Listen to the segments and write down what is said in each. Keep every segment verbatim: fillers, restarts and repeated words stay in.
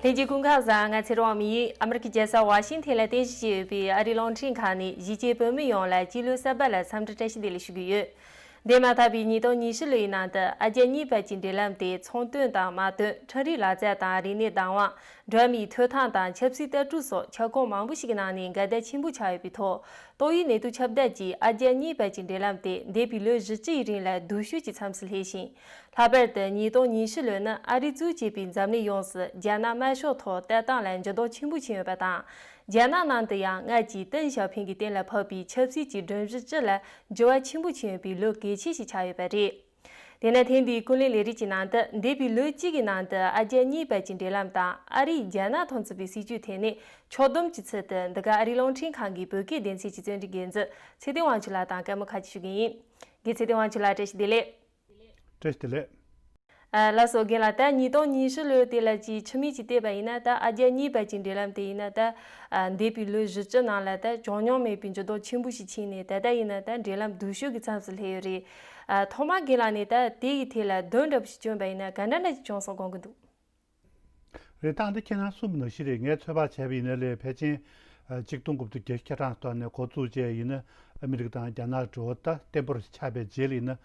ལྷན་རྒྱས་སྐུ་ཁམས་བཟང་། ང་ཚེ་རིང་དབང་མོ་ཡིས་ཨ་མི་རི་ཀའི་རྒྱལ་ས་ཝ་ཤིང་ཐན་ལ་རྟེན་གཞི་བྱས་ཡོད་པའི་ཨ་རིའི་རླུང་འཕྲིན་ཁང་ནས་གཞིས་བྱེས་བོད་མི་ཡོངས་ལ་སྤྱི་ལོའི་གསར་པ་ལ་འཚམས་འདྲི་བཀྲ་ཤིས་བདེ་ལེགས་ཞུ་གི་ཡོད། འདས་མ་ཐག་པའི་ཉིས་སྟོང་ཉི་ཤུ་ལོའི་ནང་དུ་ཨ་རྒྱ་གཉིས་བར་གྱི་འབྲེལ་ལམ་དེ་ཚོང་དོན་དང་དམག་དོན། ཁྲིམས་རིག་ལག་རྩལ་དང་རིག་གནས་བདག་དབང་། འགྲོ་བ་མིའི་ཐོབ་ཐང་དང་ཆབ་སྲིད་ལྟ་གྲུབ་སོགས་ཁྱབ་ཁོངས་མང་པོ་ཞིག་གི་ནང་ནས་འགལ་ཟླ་ཆེན་པོ་ཆགས་ཡོད་པའི་ཐོག་ཏོག་དབྱིབས་ནད་དུག་ཁྱབ་གདལ་གྱིས་ཨ་རྒྱ་གཉིས་བར་གྱི་འབྲེལ་ལམ་དེ་འདས་པའི་ལོ་བཞི་བཅུ་ཡི་རིང་ལ་སྡུག་ཤོས་ཀྱི་མཚམས་སུ་སླེབས་ཤིང་། ལྷག་པར་དུ་ཉིས་སྟོང་ཉི་ཤུ་ལོ་ནི་ཨ་རིས་གཙོས་བྱས་པའི་འཛམ་གླིང་ཡོངས་སུ་རྒྱ་ནག་དམར་ཤོག་ཐོག་ལྟ་སྟངས་ལ་འགྱུར་ལྡོག་ཆེན་པོ་ཕྱིན་ཡོད་པ་དང་། རྒྱ་ནག་ནང་དུ་ཡང་སྔར་གྱི་ཏེང་ཞའོ་ཕིང་གི་སྟེང་ལ་ཕབ་པའི་ཆབ་སྲིད་ཀྱི་སྒྲོམ་གཞི་སྤྱི་ལ་འགྱུར་བ་ཆེན་པོ་ཕྱིན་ཡོད་པའི་ལོ་གལ་ཆེ་ཞིག་ཆགས་ཡོད་པ་རེད། དེས་ན་ཐེངས་འདིའི་ཀུན་གླེང་ལས་རིམ་གྱི་ནང་དུ་འདས་པའི་ལོ་གཅིག་གི་ནང་དུ་ཨ་རྒྱ་གཉིས་བར་གྱི་འབྲེལ་ལམ་དང་ཨ་རིས་རྒྱ་ནག་མཐོང་ཚུལ་བའི་སྲིད་བྱུས་ཐད་ནས་ཕྱོགས་བསྡོམས་ཀྱི་ཚུལ་དུ་འདི་ག་ཨ་རིའི་རླུང་འཕྲིན་ཁང་གི་བོད་སྐད་སྡེ་ཚན་གྱི་རྩོམ་སྒྲིག་འགན་འཛིན་ཚེ་བརྟན་དབང་ཕྱུག་ལགས་དང་སྐད་མོ་ཁ་ཆེ་ཞུ་གི་ཡིན། རྒན་ཚེ་བརྟན་དབང་ཕྱུག་ལགས་བཀྲ་ཤིས་བདེ་ལེགས། བཀྲ་ཤིས་བདེ་ལེགས། ཨ། ལགས་སོ། རྒན་ལགས། ད་ཉིས་སྟོང་ཉི་ཤུ་ལོའི་དེ་ལ་ཅིག་ཕྱི་མིག་ཅིག་བལྟས་པ་ཡིན་ན་ད་ཨ་རྒྱ་གཉིས་བར་གྱི་འབྲེལ་ལམ་དེ་ཡིན་ན་ད་ཨ་འདས་པའི་ལོ་བཞི་བཅུ་ནང་ལ་ད་བྱུང་མྱོང་མེད་པའི་འགྱུར་ལྡོག་ཆེན་པོ་ཞིག་ཕྱིན་ནས་ད་ལྟ་ཡིན་ན་ད་འབྲེལ་ལམ་སྡུག་ཤོས་ཀྱི་མཚམས་སུ་སླེབས་ཡོད་རེད། ཨ། ཐོག་མར་རྒན་ལགས་ནས་ད་དེ་ཡི་ཐད་ལ་འདོན་འདྲ་པོ་ཞིག་བསྐྱོན་པ་ཡིན་ན་ག་འདྲ་འདྲ་ཞིག་བྱུང་སོང་དགོངས་ཀྱི་འདུག་རེད། ད་འདི་ཁྱེད་རང་གསུངས་པ་ནང་བཞིན་རེད། ངས་ཚོད་དཔག་བྱས་པ་ཡིན་ན་ལས་ཕལ་ཆེར་ཨ་གཅིག་སྟོང་དགུ་བརྒྱ་བརྒྱད་ཅུ་གྱ་གྲངས་ཐོག་ནས་འགོ་བཙུགས་བྱས་ཡིན་ན་ཨ་མི་རི་ཀ་དང་རྒྱ་ནག་འབྲེལ་བ་ད་བརྟན་པོར་ཆགས་པའི་རྗེས་ལ་ཡིན་ན་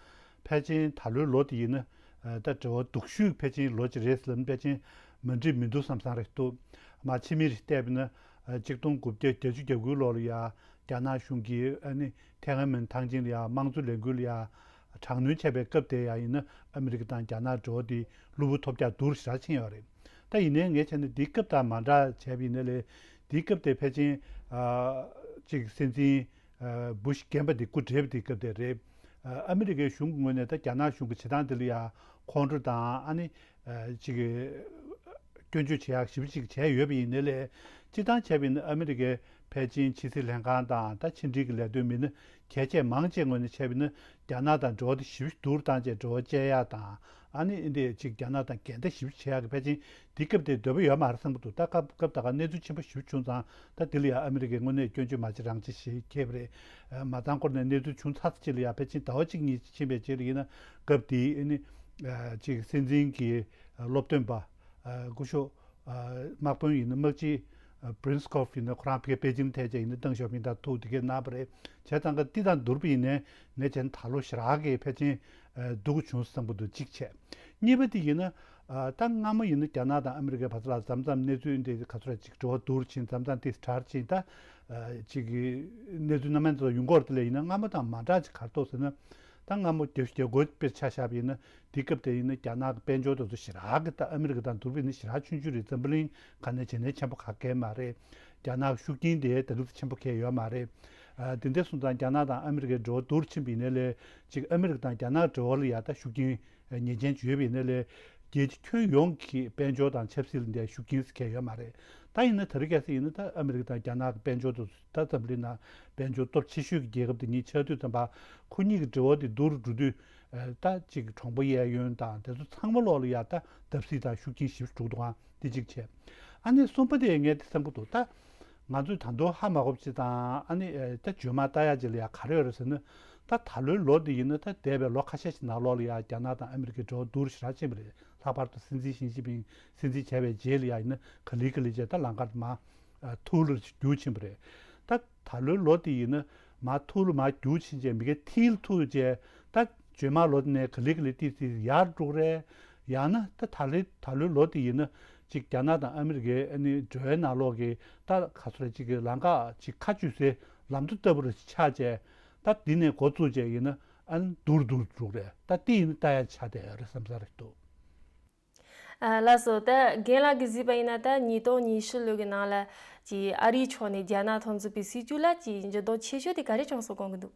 ཕལ་ཆེར་ད་ལོའི་ལོ་དེ་ཡིན་ན་ཨ་ད་འབྲེལ་བ་སྡུག་ཤོས་ཕལ་ཆེར་ལོ་གཅིག་རེད་ཟེར་ལབ་ན་ཕལ་ཆེར་མ་འགྲིག་མི་འདུག་བསམ་བསམ་རེད་འདུག་མ་ཕྱི་མིག་རེ་བལྟས་པ་ཡིན་ན་ཨ་གཅིག་སྟོང་དགུ་བརྒྱ་བརྒྱད་ཅུ་གྱ་དགུའི་ལོ་ལ་ཡ་རྒྱ་ནག་གཞུང་གིས་ཨ་ནི་ཐའེ་ཝན་མིན་ཐང་ཆེན་ལ་ཡ་དམངས་གཙོ་ལས་འགུལ་ལ་ཡ་དྲག་གནོན་བྱས་པའི་སྐབས་དེ་ཡང་ཡིན་ན་ཨ་མི་རི་ཀ་དང་རྒྱ་ནག་འབྲེལ་བ་དེ་གློ་བུར་ཐོལ་རྒྱག་སྡུག་རུ་ཞེ་དྲག་ཕྱིན་ཡོད་རེད། ད་ཡིན་ནའི་ངས་བྱས་ན་འདིའི་སྐབས་དང་མ་འདྲ་བྱས་པ་ཡིན་ན་ལས་འདིའི་སྐབས་དེ་ཕལ་ཆེར་ཨ་ཅིག་སྲིད་འཛིན་ཨ་བུ་ཤ་རྒན་པ་དེ་སྐུ་བགྲེས་པ་དེའི་སྐབས་དེ་རེད། ཨ་ཨ་མི་རི་ཀའི་གཞུང་གི་ངོས་ནས་ད་རྒྱ་ནག་གཞུང་གི་བྱེད་སྟངས་དེ་ལ་ཡང་ཁོང་ཁྲོ་དང་ཨ་ནི་ཨ་ཅིག་སྐྱོན་བརྗོད་བྱེད་ཡག་ཞེ་པོ་ཅིག་བྱས་ཡོད་པ་ཡིན་ནའི་ལས་སྤྱིར་བཏང་བྱས་པ་ཡིན་ན་ཨ་མི་རི་ཀའི་ཕལ་ཆེར་ཕྱི་སྲིད་ལྷན་ཁང་དང་ད་ཕྱི་འབྲེལ་གྱི་ལས་དོན་མི་སྣ་གལ་ཆེ་མང་ཆེ་ངོས་ནས་བྱས་པ་ཡིན་ན་རྒྱ་ནག་དང་འབྲེལ་བ་དེ་ཞེ་པོ་ཅིག་སྡུག་རུ་བཏང་བྱས་འབྲེལ་བ་བཅད་ཡག་དང་ཨ་ནི་འདི་ཅིག་རྒྱ་ནག་དང་འགལ་ཟླ་ཞེ་པོ་ཅིག་བྱེད་ཡག་གི་ཕལ་ཆེར་འདི་སྐབས་དེ་འདོད་པ་ཡོད་མ་རེད་བསམ་གྱི་འདུག་ད་སྐབས་སྐབས་ད་ག་གནས་ཚུལ་ཆེན་པོ་ཞེ་པོ་བྱུང་ཙང་ད་འདི་ལ་ཡང་ཨ་མི་རི་ཀའི་དངོས་གནས་སྐྱོན་བརྗོད་མ་བྱེད་རང་བྱེད་ཞེས་བཀོད་པ་རེད། མ་ཚང་སྐོར་ནས་གནས་ཚུལ་བྱུང་ཚར་ཚེ་ཅིག་ལ་ཡང་ཕལ་ཆེར་ཟླ་བ་གཅིག་གཉིས་ཕྱིན་པའི་རྗེས་ལ་ཡིན་ན་སྐབས་དེའི་ཨ་ནི་ཅིག་སྲིད་འཛིན་གྱི་སློབ་སྟོན་པ། ཨ་སྐུ་ཞབས་ཨ་དམག་དཔོན་ཡིན་ན་དམག་སྤྱི་ཨ་བྷི་རིན་སི་ཀོབ་ཡིན་ན་ཁོ་རང་ཕ་གིར་པེ་ཅིང་ཐད་ཀྱང་ཡིན་ན་ཏེང་ཞའོ་ཕིང་དང་ཐུག་དེ་གས་གནང་བ་རེད། བྱས་ཙང་ཀ་འདི་དང་བསྡུར་བ་ཡིན་ནའི་ངས་བྱས་ན་ད་ལོ་ཞེ་དྲག་གི་ཕལ་ཆེར་ཨ་སྡུག་གུ་བྱུང་བསམ་གྱི་འདུག་གཅིག་བྱས། གཉིས་པ་དེ་ཡིན་ན་ཨ་ད་སྔ་མོ་ཡིན་ན་རྒྱ་ནག་དང་ཨ་མི་རི་ཀའི་བར་ལ་མཚམས་མཚམས་གནས་ཚུལ་འདི་ག་ཚོད་ར་ཅིག་འགྲོ་བ་སྡུག་རུ་ཕྱིན་མཚམས་མཚམས་ཏིས་དྲག་རུ་ཕྱིན་ད་ཨ་ཅིག་གི་གནས་ཚུལ་སྣ་མིན་ཚོ་ཡོང་གི་ཡོད་རེད། དེ་ལས་ཡིན་ན་སྔ་མོ་དང་མ་འདྲ་ཅིག་ག་རེ་འདུག་ཟེར་ན་ད་སྔ་མོ་བརྒྱད་ཅུ་གྱ་དགུ་དཔེར་ཆ་བཞག་པ་ཡིན་ན། དེ་སྐབས་དེ་ཡིན་ན་རྒྱ་ནག་གི་དཔལ་འབྱོར་དེ་ཚོ་ཞེ་དྲག་གི་ད་ཨ་མི་རི་ཀ་དང་བསྡུར་བ་ཡིན་ན་ཞེ་དྲག་ཆུང་ཆུང་རེད། འཛམ་བུ་གླིང་ག་ནས་བྱས་ནས་ཆེན་པོ་ག་གེ་མ་རེད། རྒྱ་ནག་གི་ཤུགས་རྐྱེན་དེ་དེ་འདྲ་ཆེན་པོ་གེ་ཡོད་མ་རེད། ཨ་དེ་འདྲ་སོང་ཙང་རྒྱ་ནག་དང་ཨ་མི་རི་ཀའི་འབྲེལ་བ་སྡུག་རུ་ཕྱིན་པ་ཡིན་ནའི་ལས་ཅིག་ཨ་མི་རི་ཀ་དང་རྒྱ་ནག་འབྲེལ་བ་ལ་ཡ་ད་ཤུགས་རྐྱེན་ངེས་ཅན་ཅིག་ཡོད་པ་ཡིན་ནའི་ལས་རྒྱལ་སྤྱི་ཁྱོན་ཡོངས་ཀྱི་དཔལ་འབྱོར་དང་ཆབ་སྲིད་ལ་འདྲ་ཤུགས་རྐྱེན་ཟེར་གེ་ཡོད་མ་རེད། ད་ཡིན་ན་དེ་རིང་ཁ་སང་ཡིན་ན་ད་ཨ་མི་རི་ཀ་དང་རྒྱ་ནག་གི་དཔལ་འབྱོར་དེ་ཚོ་ད་འཛམ་བུ་གླིང་ནང་དཔལ་འབྱོར་སྟོབས་ཆེ་ཤོས་ཀྱི་རྒྱལ་ཁབ་དེ་གཉིས་ཆགས་དུས་ཙམ་པ་ཁོ་གཉིས་ཀྱི་འབྲེལ་བ་དེ་སྡུག་རུ་འགྲོ་དུས། ད་ཅིག་གྲོང་པ་གཡས་གཡོན་དང་དེ་ཚོ་ཚང་མ་ལོག་ལ་ཡ་ད་བརྡབ་གསིག་དང་ཤུགས་རྐྱེན་ཞེ་པོ་འགྲོ་གི་འདུག་ཨང་། དེ་གཅིག་བྱས། ཨ་ནི་གསུམ་པ་དེ་ངས་དེ་བསམ་གྱི་འདུག་ད་ང་ཚོས་ད་དུང་ཧ་མ་གོ་བ་ཅིག་དང་ཨ་ནི་ད་བརྗོད་མ་ལྟ་ཡ་ཅིག་ལ་ཡ་ག་རེ་ཡོད་རེད་ཟེར་ན། ད་ད་ལོའི་ལོ་འདི་ཡིན་ན་ད་འདས་པའི་ལོ་ཁ་ཤས་ཤིག་ནང་ལོག་ལ་ཡ་རྒྱ་ནག་དང་ཨ་མི་རི་ཀའི་འབྲེལ་བ་སྡུག་རུ་ཞེ་དྲག་ཕྱིན་པ་རེད། ལྷག་པར་དུ་སྲིད་འཛིན་ཞི་ཅིན་ཕིང་སྲིད་འཛིན་བྱས་པའི་རྗེས་ལ་ཡ་ཡིན་ན་ག་ལེ་ག་ལེ་བྱས་ད་ལམ་ཁ་དེ་མར་ཐུར་ལ་རྒྱུག་ཕྱིན་པ་རེད། ད་ད་ལོའི་ལོ་དེ་ཡིན་ན་མར་ཐུར་ལ་མར་རྒྱུག་ཕྱིན་བྱས་མི་གའི་མཐིལ་ཐུར་བྱས་ད་བྱེ་མ་ལོ་དེ་ནས་ག་ལེ་ག་ལེ་ཏིས་ཏིས་ཡར་འགྲོ་གི་རེད། ཡང་ན་ད་ད་ལོའི་ད་ལོའི་ལོ་དེ་ཡིན་ན་ཅིག་རྒྱ་ནག་དང་ཨ་མི་རི་ཀའི་ཨ་ནི་འབྲེལ་བའི་ནང་ལོགས་ཀྱི་ད་ག་ཚོད་རེད་ཅིག་གི་ལམ་ཁ་ཅིག་ཁ་གཅུས་སའི་ལམ་མདོ་ལྟ་བུ་རེ་ཆགས་བྱས་ད་འདི་ནས་འགོ་བཙུགས་བྱས་ཡིན་ན་ཨ་ནི་སྡུག་རུ་སྡུག་རུ་འགྲོ་གི་རེད། ད་དེ་ཡིན་ན་ལྟ་ཡ་ཆགས་བསྡད་ཡོད་རེད་བསམ་ས་རེད་འདུག་ཨ་ལགས་སོ། ད་རྒན་ལགས་ཀྱིས་གཟིགས་པ་ཡིན་ན་ད་ཉིས་སྟོང་ཉི་ཤུ་ལོ་གི་ནང་ལ་ཅིག་ཨ་རིའི་ཕྱོགས་ནས་རྒྱ་ནག་མཐོང་ཚུལ་བའི་སྲིད་བྱུས་ལ་ཅིག་འགྱུར་ལྡོག་ཆེ་ཤོས་དེ་ག་རེ་བྱུང་སོང་དགོངས་ཀྱི་འདུག་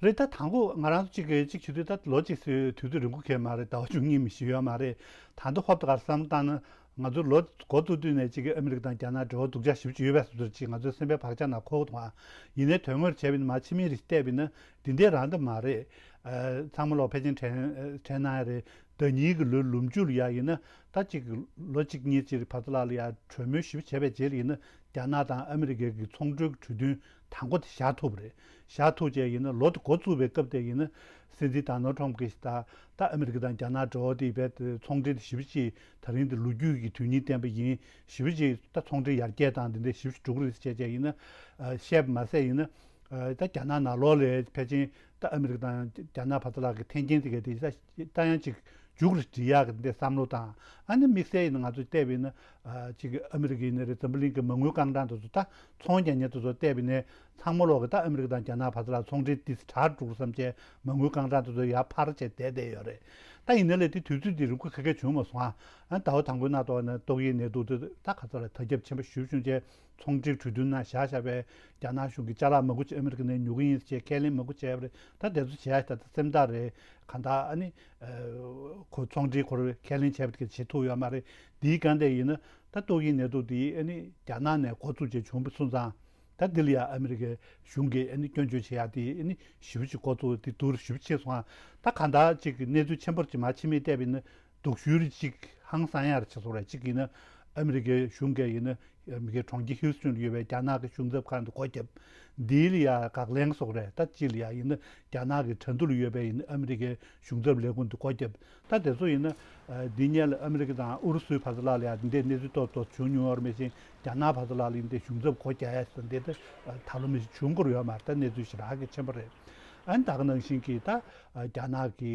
རེད། ད་དང་པོ་ང་རང་ཚོ་གཅིག་གིས་གཅིག་བྱེད་དུས་ད་ལོ་གཅིག་ཚོའི་དུས་ཚོད་རིང་པོ་གང་ཡང་མ་རེད། ཟླ་བ་བཅུ་གཉིས་མི་ཞིག་ཡོད་མ་རེད། ད་ལྟ་ཧོབ་ཏེ་ག་རེ་བསམ་བློ་བཏང་ན་ང་ཚོ་ལོ་འགོ་བཙུགས་དུས་ནས་གཅིག་གིས་ཨ་མི་རི་ཀ་དང་རྒྱ་ནག་འབྲེལ་བ་སྡུག་ཅག་ཞེ་པོ་ཅིག་ཡོད་པའི་བཟོ་འདྲ་ཅིག་ང་ཚོའི་སེམས་པའི་བག་ཆགས་ནང་འཁོར་གྱི་འདུག་ཨ། ཡིན་ནའི་དོན་དངོས་བྱས་པ་ཡིན་ན་མར་ཕྱི་མིག་རེ་བལྟས་པ་ཡིན་ན་འདི་འདྲ་རང་ད་མ་རེད། ཨ་ཚང་མ་ལོག་ཕལ་ཆེར་དྲན་དྲན་གནང་ཡ་རེད། ཟླ་ཉིན་གྱི་ལོའི་ལོ་མཇུག་ལ་ཡ་ཡིན་ན་ད་ཅིག་ལོ་གཅིག་གཉིས་ཅིག་བར་དུ་ལ་ལ་ཡ་གྲོས་མོལ་ཞིབ་བྱས་པའི་རྗེས་ལ་ཡིན་ན་རྒྱ་ནག་དང་ཨ་མི་རི་ཀའི་གི་ཚོང་འབྲེལ་གྱི་གྲོས་མཐུན་དང་པོ་དེ་བཞག་ཐུབ་པ་རེད། བཞག་ཐུབ་བྱས་ཡིན་ན་ལོ་དེ་འགོ་བཙུགས་པའི་སྐབས་དེ་ཡིན་ན་སྲིད་འཛིན་ཌོ་ནལ་ཊམ་གྱིས་ད་ད་ཨ་མི་རི་ཀ་དང་རྒྱ་ནག་འབྲེལ་བ་དེ་བས་ཚོང་འབྲེལ་དེ་ཞིབ་ཅིག་ད་རིང་དེ་ལོ་རྒྱུས་ཀྱི་དོན་སྙིང་ལྡན་པ་ཡིན། ཞིབ་ཅིག་ད་ཚོང་འབྲེལ་ཡར་རྒྱས་དང་དེ་འདྲ་ཞིབ་ཅིག་འགྲོ་གི་རེད་ཟེར་བྱས་བྱས་ཡིན་ན་བཤད་པ་མ་ཟད་ཡིན་ན། ད་རྒྱ་ནག་ནང་ལོགས་ལ་ཕལ་ཆེར་ད་ཨ་མི་རི་ཀ་དང་རྒྱ་ནག་བར་དུ་ལ་གི་འཐེན་འཁྱེར་དེ་ག་དེ་ད་ཡང་ཅིག་མཇུག་ལ་སྒྲིལ་ཡག་གི་འདི་བསམ་བློ་དང་ཨ་ནི་དམིགས་བསལ་ཡིན་ན་ང་ཚོས་བལྟས་པ་ཡིན་ན་ཅིག་ཨ་མི་རི་ཀ་ཡིན་ན་རེད། འཛམ་བུ་གླིང་གི་མ་དངུལ་རྐང་གྲངས་དེ་ཚོ་ད་ཚོང་རྒྱག་མཁན་དེ་ཚོ་བལྟས་པ་ཡིན་ན་ཚང་མ་ལོག་གི་ད་ཨ་མི་རི་ཀ་དང་རྒྱ་ནག་བར་དུ་ལ་ཚོང་འབྲེལ་ཏིས་དྲག་འགྲོ་བསམ་བྱས་མ་དངུལ་རྐང་གྲངས་དེ་ཚོ་ཡར་འཕར་བྱས་བསྡད་བསྡད་ཡོད་རེད། ད་ཡིན་ན་ལས་དེ་དུས་ཚོད་དེ་རིང་པོ་ཁ་ཁ་བྱུང་མ་སོང་ཨ། ཨ་ཟླ་བ་དང་པོའི་ནང་ཐོག་ནས་ཏོག་དབྱིབས་ནད་དུག་དེ་ད་ག་ཚོད་རེད་དར་ཁྱབ་ཆེན་པོ་ཞེ་པོ་བྱུང་རྗེས། ཚོང་འབྲེལ་གྲོས་མཐུན་ནང་བཞག་བཞག་པའི་རྒྱ་ནག་གཞུང་གིས་ཅ་ལག་མང་པོ་ཅིག་ཨ་མི་རི་ཀ་ནས་ཉོ་གི་ཡིན་ཟེར་ཁས་ལེན་མང་པོ་བྱས་པ་རེད། ད་དེ་ཚོ་བྱས་ཤག་ད་སེམས་ཐག་རེད། གང་ལྟར་ཨ་ནི་ཁོ་ཚོང་འབྲེལ་ཁོ་རང་ཁས་ལེན་བྱས་པ་དེ་བྱེད་ཐུབ་ཡོད་མ་རེད། དེའི་སྒང་དེ་ཡིན་ན་ད་ཏོག་དབྱིབས་ནད་དུག་དེ་ཨ་ནི་རྒྱ་ནག་ནས་འགོ་བཙུགས་བྱས་བྱུང་བ་སོང་ཙང་ད་འདི་ལ་ཡ་ཨ་མི་རི་ཀའི་གཞུང་གིས་ཨ་ནི་སྐྱོན་བརྗོད་བྱེད་ཡག་དེ་ཨ་ནི་ཞེ་པོ་ཅིག་འགོ་བཙུགས་དེ་སྡུག་རུ་ཞེ་པོ་ཕྱིན་སོང་ཨ། ད་གང་ལྟར་ཅིག་གི་གནས་ཚུལ་ཆེན་པོ་ཅིག་མར་ཕྱི་མིག་བལྟས་པ་ཡིན་ན། སྡུག་ཤོས་རེ་གཅིག་ཧང་སང་ཡ་རེ་བྱེད་སོང་རེད། གཅིག་ཡིན་ན་ཨ་མི་རི་ཀའི་གཞུང་གིས་ཡིན་ན་ཨ་མི་རི་ཀའི་གྲོང་ཁྱེར་ཧིའུ་སི་ཊོན་ལ་ཡོད་པའི་རྒྱ་ནག་གི་གཞུང་ཚབ་ཁང་དུ་སྒོ་བརྒྱབ། འདི་ལ་ཡ་དགག་ལན་སོགས་རེད། ད་གཅིག་ལ་ཡ་ཡིན་ན་རྒྱ་ནག་གི་ཁྲ་འདུ་ལ་ཡོད་པའི་ཡིན་ན་ཨ་མི་རི་ཀའི་གཞུང་ཚབ་ལས་ཁུངས་དུ་སྒོ་བརྒྱབ། ད་དེ་ཚོ་ཡིན་ན་འདི་སྔོན་ལ་ཨ་མི་རི་ཀ་དང་ཨུ་རུ་སུའི་བར་དུ་ལ་ལ་ཡ་འདི་འདྲའི་གནས་ཚུལ་ཏོག་ཏོག་བྱུང་མྱོང་བ་རེད། མེད་ཅིང་རྒྱ་ནག་བར་དུ་ལ་ལ་ཡིན་ཏེ་གཞུང་ཚབ་སྒོ་རྒྱག་ཡ་ཟེར་འདི་ད་ད་ལོ་མི་ཞིག་བྱུང་དགོས་ཡོད་མ་རེད། ད་གནས་ཚུལ་ཞེ་དྲག་གི་ཆེན་པོ་རེད། ཨ་ནི་ད་ག་ནང་བཞིན་གྱི་ད་རྒྱ་ནག་གི་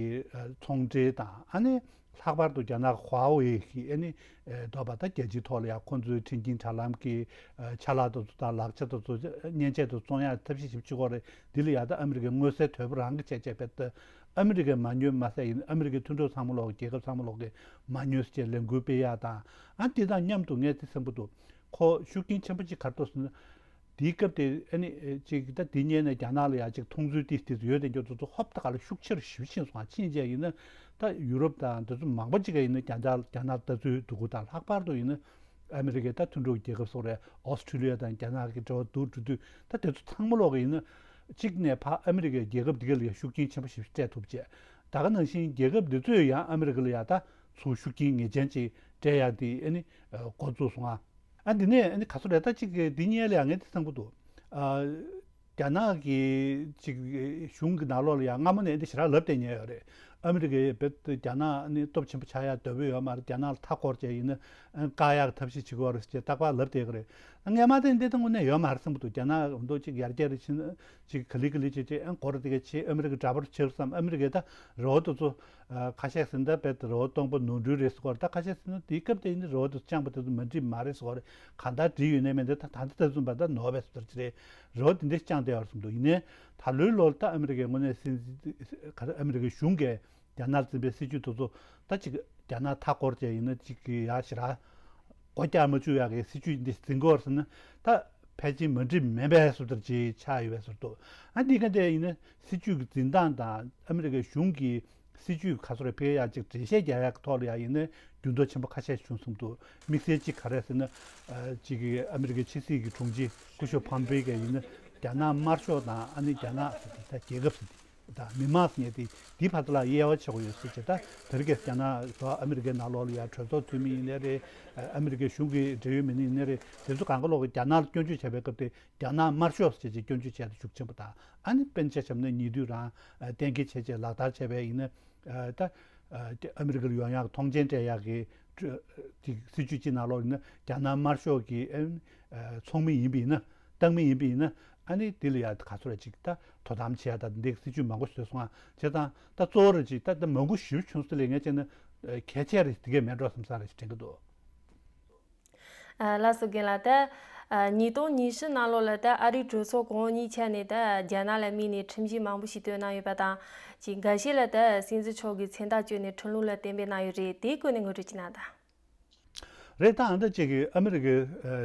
ཚོང་འབྲེལ་དང་ཨ་ནི། ལྷག་པར་དུ་རྒྱ་ནག་ཧྭ་ཝེ་ཞིག་ཨ་ནི་ཨེ་འདོད་པ་ད་རྒྱལ་སྤྱིའི་ཐོག་ལ་ཡང་ཁོང་ཚོའི་འཕྲིན་སྐྱེལ་དྲ་ལམ་གྱི་ཨ་ཆ་ལག་དེ་ཚོ་དང་ལག་ཆ་དེ་ཚོ་མཉེན་ཆས་དེ་བཙོང་ཡག་ཐབས་ཤེས་ཞིབ་བྱེད་ཀྱི་ཡོད་རེད། འདི་ལ་ཡང་ད་ཨ་མི་རི་ཀའི་མངོན་གསལ་དོད་པོ་རང་གིས་བྱས་བྱས་པའི་ད་ཨ་མི་རི་ཀས་མ་ཉོས་མ་ཟད་ཡིན་ཨ་མི་རི་ཀའི་མཐུན་གྲོགས་ཚང་མ་ལོག་རྒྱལ་ཁབ་ཚང་མ་ལོག་གིས་མ་ཉོས་ཟེར་ལས་འགུལ་སྤེལ་ཡག་དང་ཨ་འདི་དང་མཉམ་དུ་ངས་དེ་བསམ་གྱི་འདུག་ཁོ་ཤུགས་རྐྱེན་ཆེན་པོ་ཅིག་ག་རེ་འདུག་ཟེར་ན། དེའི་སྐབས་དེ་ཨ་ནི་ཅིག་ད་དེ་སྔོན་ནས་རྒྱ་ནག་ལ་ཡང་ཅིག་མཐོང་ཚུལ་ཏིས་ཏིས་ཡོད་དེ་འགྱོ་ཚོ་ཚོ་ཧོབ་ཏེ་ག་ལ་ཤུགས་ཆེར་ཞེ་པོ་ཕྱིན་སོང་ཨ། ཕྱིན་རྗེས་ཡིན་ན་ད་ཡུ་རོབ་དང་དེ་ཚོ་མང་པོ་ཅིག་ག་ཡིན་ན་རྒྱ་ནག་རྒྱ་ནག་ལྟ་ཚུལ་སྡུག་གུ་དང་ལྷག་པར་དུ་ཡིན་ན་ཨ་མི་རི་ཀའི་ད་མཐུན་གྲོགས་རྒྱལ་ཁབ་སོགས་རེད། ཨོ་སི་ཁྲུ་ལི་ཡ་དང་རྒྱ་ནག་གི་འབྲེལ་བ་སྡུག་འགྲོ་དུས་ད་དེ་ཚོ་ཚང་མ་ལོག་གི་ཡིན་ན་གཅིག་ནས་ཕ་ཨ་མི་རི་ཀའི་རྒྱལ་ཁབ་འདི་ག་ལ་ཡང་ཤུགས་རྐྱེན་ཆེན་པོ་ཞེ་པོ་སྤྲད་ཐུབ་ཅེས། ད་ག་ནང་བཞིན་རྒྱལ་ཁབ་འདི་ཚོས་ཡང་ཨ་མི་རི་ཀ་ལ་ཡང་ད་ཚུར་ཤུགས་རྐྱེན་ངེས་ཅན་ཅིག་སྤྲད་ཡག་དེ་ཨ་ནི་འགོ་བཙུགས་སོང་ཨ། ཨ་འདི་ནས་ཨ་ནི་ག་ཚོད་རེད་ད་གཅིག་གི་འདི་སྔོན་ལ་ཡང་ངས་དེ་བསམ་གྱི་འདུག་ཨ། རྒྱ་ནག་གི་གཅིག་གཞུང་གི་ནང་ལོགས་ལ་ཡང་སྔ་མོ་ནས་འདི་ཞེ་དྲག་ལབ་བསྡད་མཁན་ཡོད་རེད། ཨ་མི་རི་ཀའི་བེད་རྒྱ་ནག་ནི་སྟོབས་ཆེན་པོ་ཆགས་ཡག་འདོད་པོ་ཡོད་མ་རེད། རྒྱ་ནག་ལ་མཐའ་བསྐོར་བྱས་ཡིན་ན་བཀག་ཡག་གི་ཐབས་ཤེས་བྱེད་ཀྱི་ཡོད་རེད་ཅེས་རྟག་པར་ལབ་བསྡད་ཀྱི་རེད། སྔོན་མ་དེ་འདི་ད་དངོས་གནས་ཡོད་མ་རེད་བསམ་གྱི་འདུག་རྒྱ་ནག་འོ་འདུག་ཅིག་ཡར་རྒྱས་རེ་ཕྱིན་ཅིག་ག་ལེ་ག་ལེ་བྱས་བྱས་ཨ་འགོར་དེ་ག་བྱས་ཨ་མི་རི་ཀའི་འདྲ་པར་བྱས་བསམ། ཨ་མི་རི་ཀས་ད་རེ་བ་དེ་ཚོ་ཁ་ཤས་ཟིན་ད་བེད་རེ་བ་སྟོང་པ་ནོར་འཁྲུལ་རེད་ཟེར་གྱི་ཡོད་རེད། ད་ཁ་ཤས་ཟིན་ན་དེའི་སྐབས་དེ་ཡིན་ན་རེ་བ་དེ་ཚོ་བཅངས་པ་དེ་ཚོ་མ་འགྲིག་མ་རེད་ཟེར་གྱི་ཡོད་རེད། གང་ལྟར་འགྲིག་ཡོད་ནའི་མེད་ན་ད་ད་ལྟ་ད་ཚུན་པ་ད་ནོར་བས་ཟེར་ཅི་རེད། རེ་བ་དེ་འདྲ་བཅངས་བསྡད་ཡོད་རེད་བསམ་འདུག་ཡིན་ནའི་ད་ལོའི་ལོར་ད་ཨ་མི་རི་ཀའི་དངོས་གནས་སྲིད་འཛིན་ག་རེ་ཨ་མི་རི་ཀའི་གཞུང་གིས་རྒྱ་ནག་འཛིན་པའི་སྲིད་ཇུས་དེ་ཚོ་ད་ཅིག་རྒྱ་ནག་མཐའ་བསྐོར་བྱས་ཡིན་ན་ཅིག་གི་ཡ་ཞེ་དྲག་སྒོ་རྒྱག་མ་བཅུག་ཡག་གི་སྲིད་ཇུས་འདི་འཛིན་དགོས་ཟེར་ན་ད་ཕལ་ཆེར་མ་འགྲིག་མེད་པའི་བཟོ་ལྟར་ཅིག་ཆགས་ཡོད་པའི་བཟོ་འདུག་ཨ་འདི་ག་འདྲ་ཡིན་ན་སྲིད་ཇུས་ཀྱི་འཛིན་སྟངས་དང་ཨ་མི་རི་ཀའི་གཞུང་གི་སྲིད་ཇུས་ག་ཚོད་རེ་ཕེ་ཡག་ཅིག་འགྲེལ་བཤད་རྒྱག་ཡག་གི་ཐོག་ལ་ཡང་ཡིན་ན་འགྱུར་ལྡོག་ཆེན་པོ་ཁ་ཤས་བྱུང་སོང་འདུག་དམིགས་བསལ་གཅིག་ག་རེ་ཟེར་ན། ཨ་གཅིག་གི་ཨ་མི་རི་ཀའི་ཕྱི་སྲིད་ཀྱི་དྲུང་ཆེ་སྐུ་ཞབས་ཕམ་པེ་གིས་ཡིན་ན་རྒྱ་ནག་དམར་ཤོག་དང་ཨ་ནི་རྒྱ་ནག་ཟེར་དེ་ད་རྒྱལ་ཁབ་ཟེར་དེ་དང་མི་མང་ཟེར་མཁན་དེ་འདིའི་བར་དུ་ལ་དབྱེ་བ་ཕྱེ་དགོས་ཡོད་ཟེར་བྱས། ད་དེ་རིང་ཁ་སང་རྒྱ་ནག་དང་ཨ་མི་རི་ཀའི་ནང་ལོགས་ལ་ཡང་གྲོས་ཚོགས་འཐུས་མི་ཡིན་ནའི་རེད། ཨ་མི་རི་ཀའི་གཞུང་གི་འབྲེལ་ཡོད་མི་སྣ་ཡིན་ནའི་རེད། དེ་ཚོ་གང་ག་ལོག་གི་རྒྱ་ནག་ལ་སྐྱོན་བརྗོད་བྱས་པའི་སྐབས་དེ་རྒྱ་ནག་དམར་ཤོག་ཟེར་བྱས་སྐྱོན་བརྗོད་བྱས་ཏེ་ཤུགས་ཆེན་པོ་དང་ཨ་ནི་དཔེར་ན་ཆ་བཞག་ན་ཉེ་དུས་རང་གཏན་འཁེལ་བྱས་བྱས་ལག་བསྟར་བྱས་པ་ཡིན་ན། ད་ཨ་མི་རི་ཀ་ལ་ཡོང་ཡག་གི་ཐོངས་མཆན་སྤྲད་ཡག་གི་སྲིད་ཇུས་ཅིག་ནང་ལོགས་ཡིན་ན་རྒྱ་ནག་དམར་ཤོག་གི་ཚོགས་མི་ཡིན་པ་ཡིན་ན་བཏང་མི་ཡིན་པ་ཡིན་ན་ཨ་ནི་དེ་ལ་ཡ་ག་ཚོད་རེ་ཅིག་ད་དོ་དམ་བྱེད་ཡག་ད་འདི་སྲིད་ཇུས་མང་པོ་བཟོས་སོང་ང་། བྱས་ཙང་ད་གཙོ་བོ་རེ་ཅིག་ད་ད་མང་པོ་ཞེ་པོ་བྱུང་སོང་ལས་ངས་བྱས་ན་གལ་ཆེ་རེ་དེ་གས་མེད་འགྲོ་བསམ་ས་རེ་ཞིག་དྲན་གི་འདུག་ལགས་སོ། རྒན་ལགས། ད་ཉིས་སྟོང་ཉི་ཤུ་ནང་ལོགས་ལ་ད་ཨ་རིའི་གྲོས་ཚོགས་གོང་འོག་གཉིས་ཆ་ནས་ད་རྒྱ་ནག་ལ་དམིགས་ནས་ཁྲིམས་གཞི་མང་པོ་ཞིག་བཏོན་གནང་ཡོད་པ་དང་། ཅིག་འགའ་ཤས་ལ་ད་སྲིད་འཛིན་མཆོག་གིས་མཚན་རྟགས་བཅོས་ནས་ཁྲིམས་ལུགས་ལ་གཏན་འབེབས་གནང་ཡོད་རེད། དེའི་སྐོར་ནས་ངོ་སྤྲོད་ཅིག་གནང་དང་། རེད། ད་ཨ་འདྲ་ཅིག་གིས་ཨ་མི་རི་ཀའི་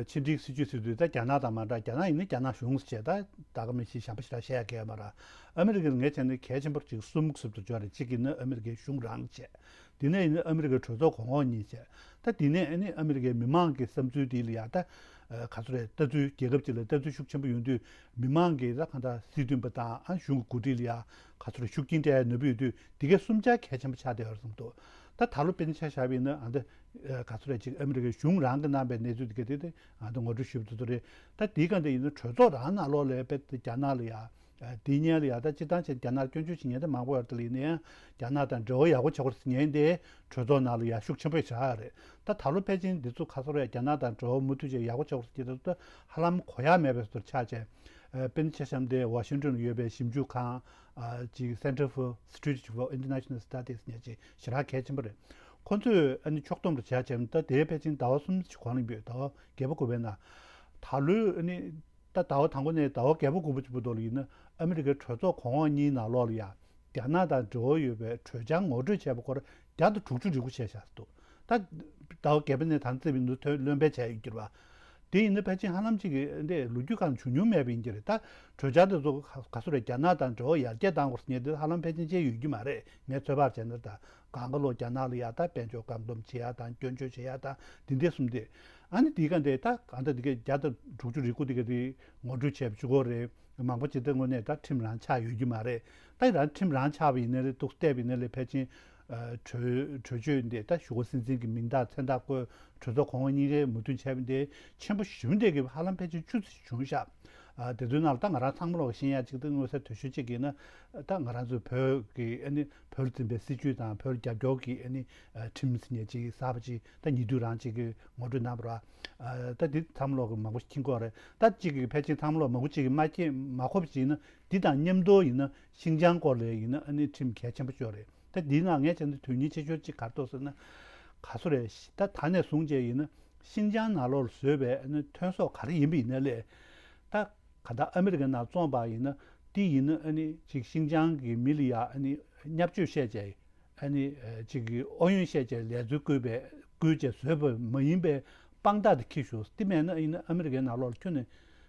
ཕྱི་འབྲེལ་སྲིད་ཇུས་ཟེར་དུས་ད་རྒྱ་ནག་དང་མ་འདྲ། རྒྱ་ནག་ཡིན་ན་རྒྱ་ནག་གཞུང་ཟེར་བྱས་ད་ད་ག་མི་ཤེས་གཞན་པ་ཞིག་ལ་བཤད་ཡ་གལ་མ་ར། ཨ་མི་རི་ཀའི་ངས་བྱས་ན་གལ་ཆེན་པོ་ཅིག་གསུམ་ཟུར་དུ་འབྱོར་རེད། གཅིག་ཡིན་ན་ཨ་མི་རི་ཀའི་གཞུང་རང་བྱས། དེ་ནས་ཡིན་ན་ཨ་མི་རི་ཀའི་གྲོས་ཚོགས་གོང་འོག་གཉིས་བྱས། ད་དེ་ནས་ཨ་ནི་ཨ་མི་རི་ཀའི་མི་མང་གི་བསམ་ཚུལ་དེ་ལ་ཡ་ད་ག་ཚོད་རེད། ལྟ་ཚུལ་རྒྱལ་ཁབ་ཅིག་ལ་ལྟ་ཚུལ་ཤུགས་ཆེན་པོ་ཡོང་དུས་མི་མང་གིས་ད་གང་ལྟར་སྲིད་དོན་པ་དང་ཨ་གཞུང་གི་འགོ་ཁྲིད་ལ་ཡ་ག་ཚོད་རེད་ཤུགས་རྐྱེན་སྤྲད་ཡ་ནུས་པ་ཡོད་དུས་དེ་གའི་གསུམ་ཆ་གལ་ཆེན་པོ་ཆགས་བསྡད་ཡོད་རེད་བསམ་འདུག་ད་ད་ལོ་དཔེར་ན་ཆ་བཞག་པ་ཡིན་ན་ཨ་འདི་ག་ཚོད་རེད། ཅིག་ཨ་མི་རི་ཀའི་གཞུང་རང་གིས་གནང་པའི་གནས་ཚུལ་དེ་ག་དེ་དེ་ཨ་འདི་ངོ་སྤྲོད་ཞུས་པ་དེ་ཚོ་རེད། ད་དེའི་སྒང་དེ་ཡིན་ན་གྲོས་ཚོགས་རང་ནང་ལོགས་ལ་དཔེ་རྒྱ་ནག་ལ་ཡ། དེའི་སྔོན་ལ་ཡ་ད་སྤྱིར་བཏང་བྱས་རྒྱ་ནག་སྐྱོན་བརྗོད་བྱེད་མཁན་དེ་མང་པོ་ཡོད་རེད། དེ་ལ་ཡིན་ན་ཡང་རྒྱ་ནག་དང་འབྲེལ་བ་ཡག་པོ་བྱེད་དགོས་ཟེར་མཁན་དེ་གྲོས་ཚོགས་ནང་ལ་ཡ་ཤུགས་ཆེན་པོ་བཞག་ཡོད་རེད། ད་ད་ལོ་ཕལ་ཆེར་འདི་ཚོ་ག་ཚོད་རེད། རྒྱ་ནག་དང་འབྲེལ་བ་མུ་མཐུད་བྱས་ཡག་པོ་བྱེད་དགོས་ཟེར་གྱི་དེ་ཚོ་ཧ་ལམ་གོ་ཡག་མེད་པའི་བཟོ་འདྲ་ཆགས་བྱས། དཔེར་ན་ཆ་བཞག་ན་དེ་ཝ་ཤིང་ཏོན་ལ་ཡོད་པའི་ཞིབ་འཇུག་ཁང་ཅིག་Center for Strategic for International Studies ཟེར་མཁན་ཅིག་ཞེ་དྲག་གལ་ཆེན་པོ་རེད། ཁོ་ཚོས་ཨ་ནི་ཕྱོགས་བསྡོམས་རེ་བྱས་བྱས་ད་དེ་ཕལ་ཆེར་ཟླ་བ་གསུམ་ཅིག་གོང་ལ་ཡིན་པས། ཟླ་བ་བརྒྱད་པ་དགུ་པའི་ནང་། ད་ལོའི་ཨ་ནི་ད་ཟླ་བ་དང་པོ་ནས་ཟླ་བ་བརྒྱད་པ་དགུ་པ་བར་དུ་ལ་ཡིན་ན་ཨ་མི་རི་ཀའི་གྲོས་ཚོགས་གོང་འོག་གཉིས་ནང་ལོགས་ལ་ཡ་རྒྱ་ནག་དང་འབྲེལ་བ་ཡོད་པའི་གྲོས་འཆར་ངོ་སྤྲོད་བྱས་པ་སྐོར་བརྒྱ་དང་དྲུག་ཅུ་རེ་དགུ་བྱས་བཞག་འདུག་ད་ཟླ་བ་བརྒྱད་པ་ནས་ད་རྩིས་པའི་ནང་དོན་ལོན་པ་བྱས་ཡོད་ཀྱི་རེད་པ། དེ་ཡིན་ན་ཕལ་ཆེར་ཧ་ལམ་ཅིག་གི་འདི་ལོ་རྒྱུས་སྒང་བྱུང་མྱོང་མེད་པ་ཡིན་གྱི་རེད། ད་གྲོས་འཆར་དེ་ཚོ་ག་ག་ཚོད་རེད། རྒྱ་ནག་དང་འབྲེལ་བ་ཡར་རྒྱས་གཏང་དགོས་ཟེར་མཁན་དེ་ཧ་ལམ་ཕལ་ཆེར་བྱས་ཡོད་ཀྱི་མ་རེད། ངས་ཚོད་དཔག་བྱས་ན། ད་གང་ག་ལོ་རྒྱ་ནག་ལ་ཡ་ད་དཔལ་འབྱོར་བཀག་སྡོམ་བྱེད་ཡ་དང་སྐྱོན་བརྗོད་བྱེད་ཡ་དང་དེ་འདྲ་གསུམ་དེ། ཨ་ནི་དེའི་སྒང་དེ་ད་གང་ལྟར་དེ་གའི་བརྒྱ་དང་དྲུག་ཅུ་རེ་དགུ་དེ་ག་དེ་ངོ་སྤྲོད་བྱས་པ་གཅིག་པོ་རེད། མང་པོ་ཇི་ལྟར་དངོས་གནས་ད་ཁྲིམས་རང་ཆགས་ཡོད་ཀྱི་མ་རེད། ད་ཡིན་ན་ཁྲིམས་རང་ཆགས་པ་ཡིན་ན་རེད། འདུག་བལྟས་པ་ཡིན་ན་རེད། ཕལ་ཆེར་གྲོས་གྲོས་ཆོད་འདི་ད་གཞུག་གུ་སྲིད་འཛིན་གྱི་མིང་རྟགས་མཚན་རྟགས་བཀོད་གྲོས་ཚོགས་གོང་འོག་གཉིས་ཀས་མོས་མཐུན་བྱས་པ་འདི་ཆེན་པོ་ཞེ་པོ་འདྲ་གི་ཧ་ལམ་ཕལ་ཆེར་བཅུ་ཙམ་བྱུང་ཤག་ཨ་དེ་ཚོའི་ནང་ལ་ད་ང་རང་ཚང་མ་ལོག་ཤེས་ཡ་གཅིག་ད་མངོན་གསལ་དོད་ཤོས་གཅིག་ཡིན་ན། ད་ང་རང་ཚོའི་བོད་ཀྱི་ཨ་ནི་བོད་ལ་འཛིན་པའི་སྲིད་བྱུས་དང་བོད་ལ་རྒྱབ་སྐྱོར་གྱི་ཨ་ནི་ཁྲིམས་ཟེར་མཁན་ཅིག་གསར་པ་ཅིག་ད་ཉེ་དུས་རང་ཅིག་གིས་ངོ་སྤྲོད་གནང་བ་རེད། ད་འདི་ཚང་མ་ལོག་གི་མང་པོ་ཞིག་མཁྱེན་གྱི་ཡོད་རེད། ད་གཅིག་གིས་ཕལ་ཆེར་ཚང་མ་ལོག་མང་པོ་ཅིག་གིས་མ་མཁྱེན་མ་གོ་བ་ཅིག་ཡིན་ན། འདི་དང་མཉམ་དུ་ཡིན་ན་ཤིན་ཅང་སྐོར་ལ་ཡིན་ན་ཨ་ནི་ཁྲིམས་གལ་ཆེན་པོ་ཅིག་ཡོད་རེད། ད་འདིའི་ནང་ངས་བྱས་ན་དོན་སྙིང་ཆེ་ཤོས་ཅིག་ག་རེ་འདུག་ཟེར་ན། ག་ཚོད་རེད། ད་ད་ནས་བཟུང་བྱས་ཡིན་ན་ཤིན་ཅང་ནང་ལོགས་ལ་བཟོས་པའི་ཨ་ནི་ཐོན་ཟོག་ག་རེ་ཡིན་པ་ཡིན་ན་ལས། ད་ག་ད་ཨ་མི་རི་ཀའི་ནང་བཙོངས་པ་ཡིན་ན་དེ་ཡིན་ན་ཨ་ནི་ཅིག་ཤིན་ཅང་གི་མི་ལ་ཡ་ཨ་ནི་བརྙས་བཅོས་བཤད་བྱས། ཨ་ནི་ཅིག་གི་ཨུ་ཡོན་བཤད་བྱས་ལས་འཛོལ་བཀོད་པའི་བཀོད་བྱས་བཟོས་པ་མ་ཡིན་པའི་དཔང་རྟགས་དེ་འཁྱེར་ཤོག་དེ་མེད་ན་ཡིན་ན་ཨ་མི་རི་ཀའི་ནང་ལོགས་ལ་ཁྱོན་ནས་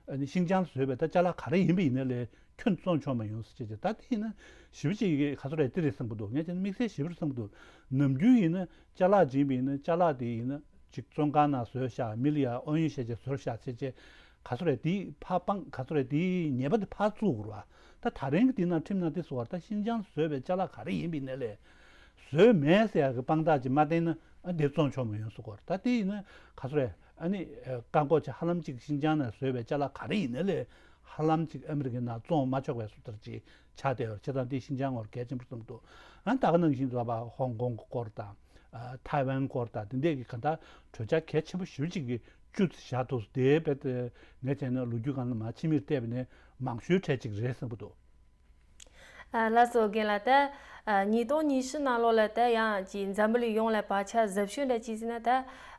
ཨ་ནི་ཤིན་ཅང་ལ་བཟོས་པའི་ད་ཅ་ལག་ག་རེ་ཡིན་པ་ཡིན་ན་ལས་ཁྱོན་བཙོང་ཆོག་མ་ཡོང་ཟེར་བྱས་བྱས། ད་དེ་ཡིན་ན་ཞེ་པོ་ཅིག་གི་ག་ཚོད་རེད། དེ་རེད་བསམ་གྱི་འདུག་ངས་བྱས་ན་དམིགས་བསལ་ཞེ་པོ་རེད་བསམ་གྱི་འདུག་ནམ་རྒྱུན་ཡིན་ན་ཅ་ལག་སྦྱིན་པ་ཡིན་ན་ཅ་ལག་དེ་ཡིན་ན་ཅིག་བཙོན་ཁང་ནང་བཟོས་བཞག་མི་ལ་ཡ་ཨུ་ཡོན་བཤད་བྱས་བཟོས་བཞག་ཟེར་བྱས། ག་ཚོད་རེད། དེའི་ཕར་དཔང་ག་ཚོད་རེད། དེའི་ཉེས་པ་དེ་ཕར་བཙུགས་དགོས་རེད་པ། ད་ད་རིང་གི་དེ་ནང་ཁྲིམས་ནང་དེ་ཟེར་བ་རེད། ད་ཤིན་ཅང་བཟོས་པའི་ཅ་ལག་ག་རེ་ཡིན་པ་ཡིན་ན་ལས། བཟོས་མེད་ཟེར་ཡག་གི་དཔང་རྟགས་ཅིག་མ་བསྟན་ན་ཨ་འདིར་བཙོང་ཆོག་མ་ཡོང་ཟེར་གོ་རེད། ད་དེ་ཡིན་ན་ག་ཚོད་རེད། ཨ་ནི་བཀག་འགོག་ཆེ་ཧ་ལམ་ཅིག་ཤིན་ཅང་ནང་བཟོས་པའི་ཅ་ལག་ག་རེ་ཡིན་ན་ལས་ཧ་ལམ་ཅིག་ཨ་མི་རི་ཀའི་ནང་བཙོང་མ་ཆོག་པའི་བཟོ་ལྟ་ཅིག་ཆགས་བསྡད་ཡོད་རེད། བྱས་ཙང་དེ་ཤིན་ཅང་ངོར་གལ་ཆེན་པོ་བསམ་འདུག་ཨ་ད་ག་ནང་བཞིན་དུ་ཧོང་ཀོང་གི་སྐོར་དང་། ཐའེ་ཝན་སྐོར་དང་དེ་འདྲས་ཀྱི་ག་ད་གྲོས་འཆར་གལ་ཆེན་པོ་ཞེ་པོ་ཅིག་གི་བཅུ་ཙམ་བཞག་འདུག་དེའི་བེད་དེ་ངས་བྱས་ན་ལོ་རྒྱུས་སྒང་ལ་མ་ཕྱི་མིར་བལྟས་པ་ནས་མང་ཤོས་གྲས་ཅིག་རེད་བསམ་གྱི་འདུག་ཨ་ལགས་སོ། རྒན་ལགས། ད་ཨ་ཉིས་སྟོང་ཉི་ཤུ་ནང་ལོགས་ལ་ད་ཡང་ཅིག་འཛམ་བུ་གླིང་ཡོངས་ལ་བག་ཆགས་གཟབ་ཤོས་འདྲ་ཅིག་ཟེར་ན། ད་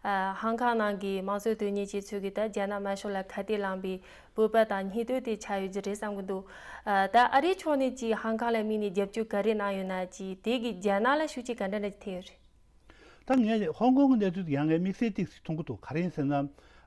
ཨ་ཧང་ཀང་ནང་གི་མང་གཙོའི་དོན་གཉེར་བྱེད་ཚུལ་གྱིས་ད་རྒྱ་ནག་དམར་ཤོག་ལ་ཁ་གཏད་ལངས་པའི་བོད་པ་དང་སྙིང་དོན་དེ་ཆགས་ཡོད་ཀྱི་རེད་བསམ་གྱི་འདུག་ཨ་ད་ཨ་རིའི་ཕྱོགས་ནས་ཅིག་ཧང་ཀང་ལ་དམིགས་ནས་རྒྱབ་སྐྱོར་ག་རེ་གནང་ཡོད་ན། ཅིག་དེ་གིས་རྒྱ་ནག་ལ་ཤུགས་རྐྱེན་ག་འདྲ་འདྲ་ཅིག་ཐེབས་ཡོད་རེད། ད་ངས་ཧོང་ཀོང་གི་གནས་ཚུལ་དེ་ཡང་ངས་དམིགས་བསལ་ཏོག་ཙམ་མཐོང་གི་འདུག་ག་རེ་ཡིན་ཟེར་ན།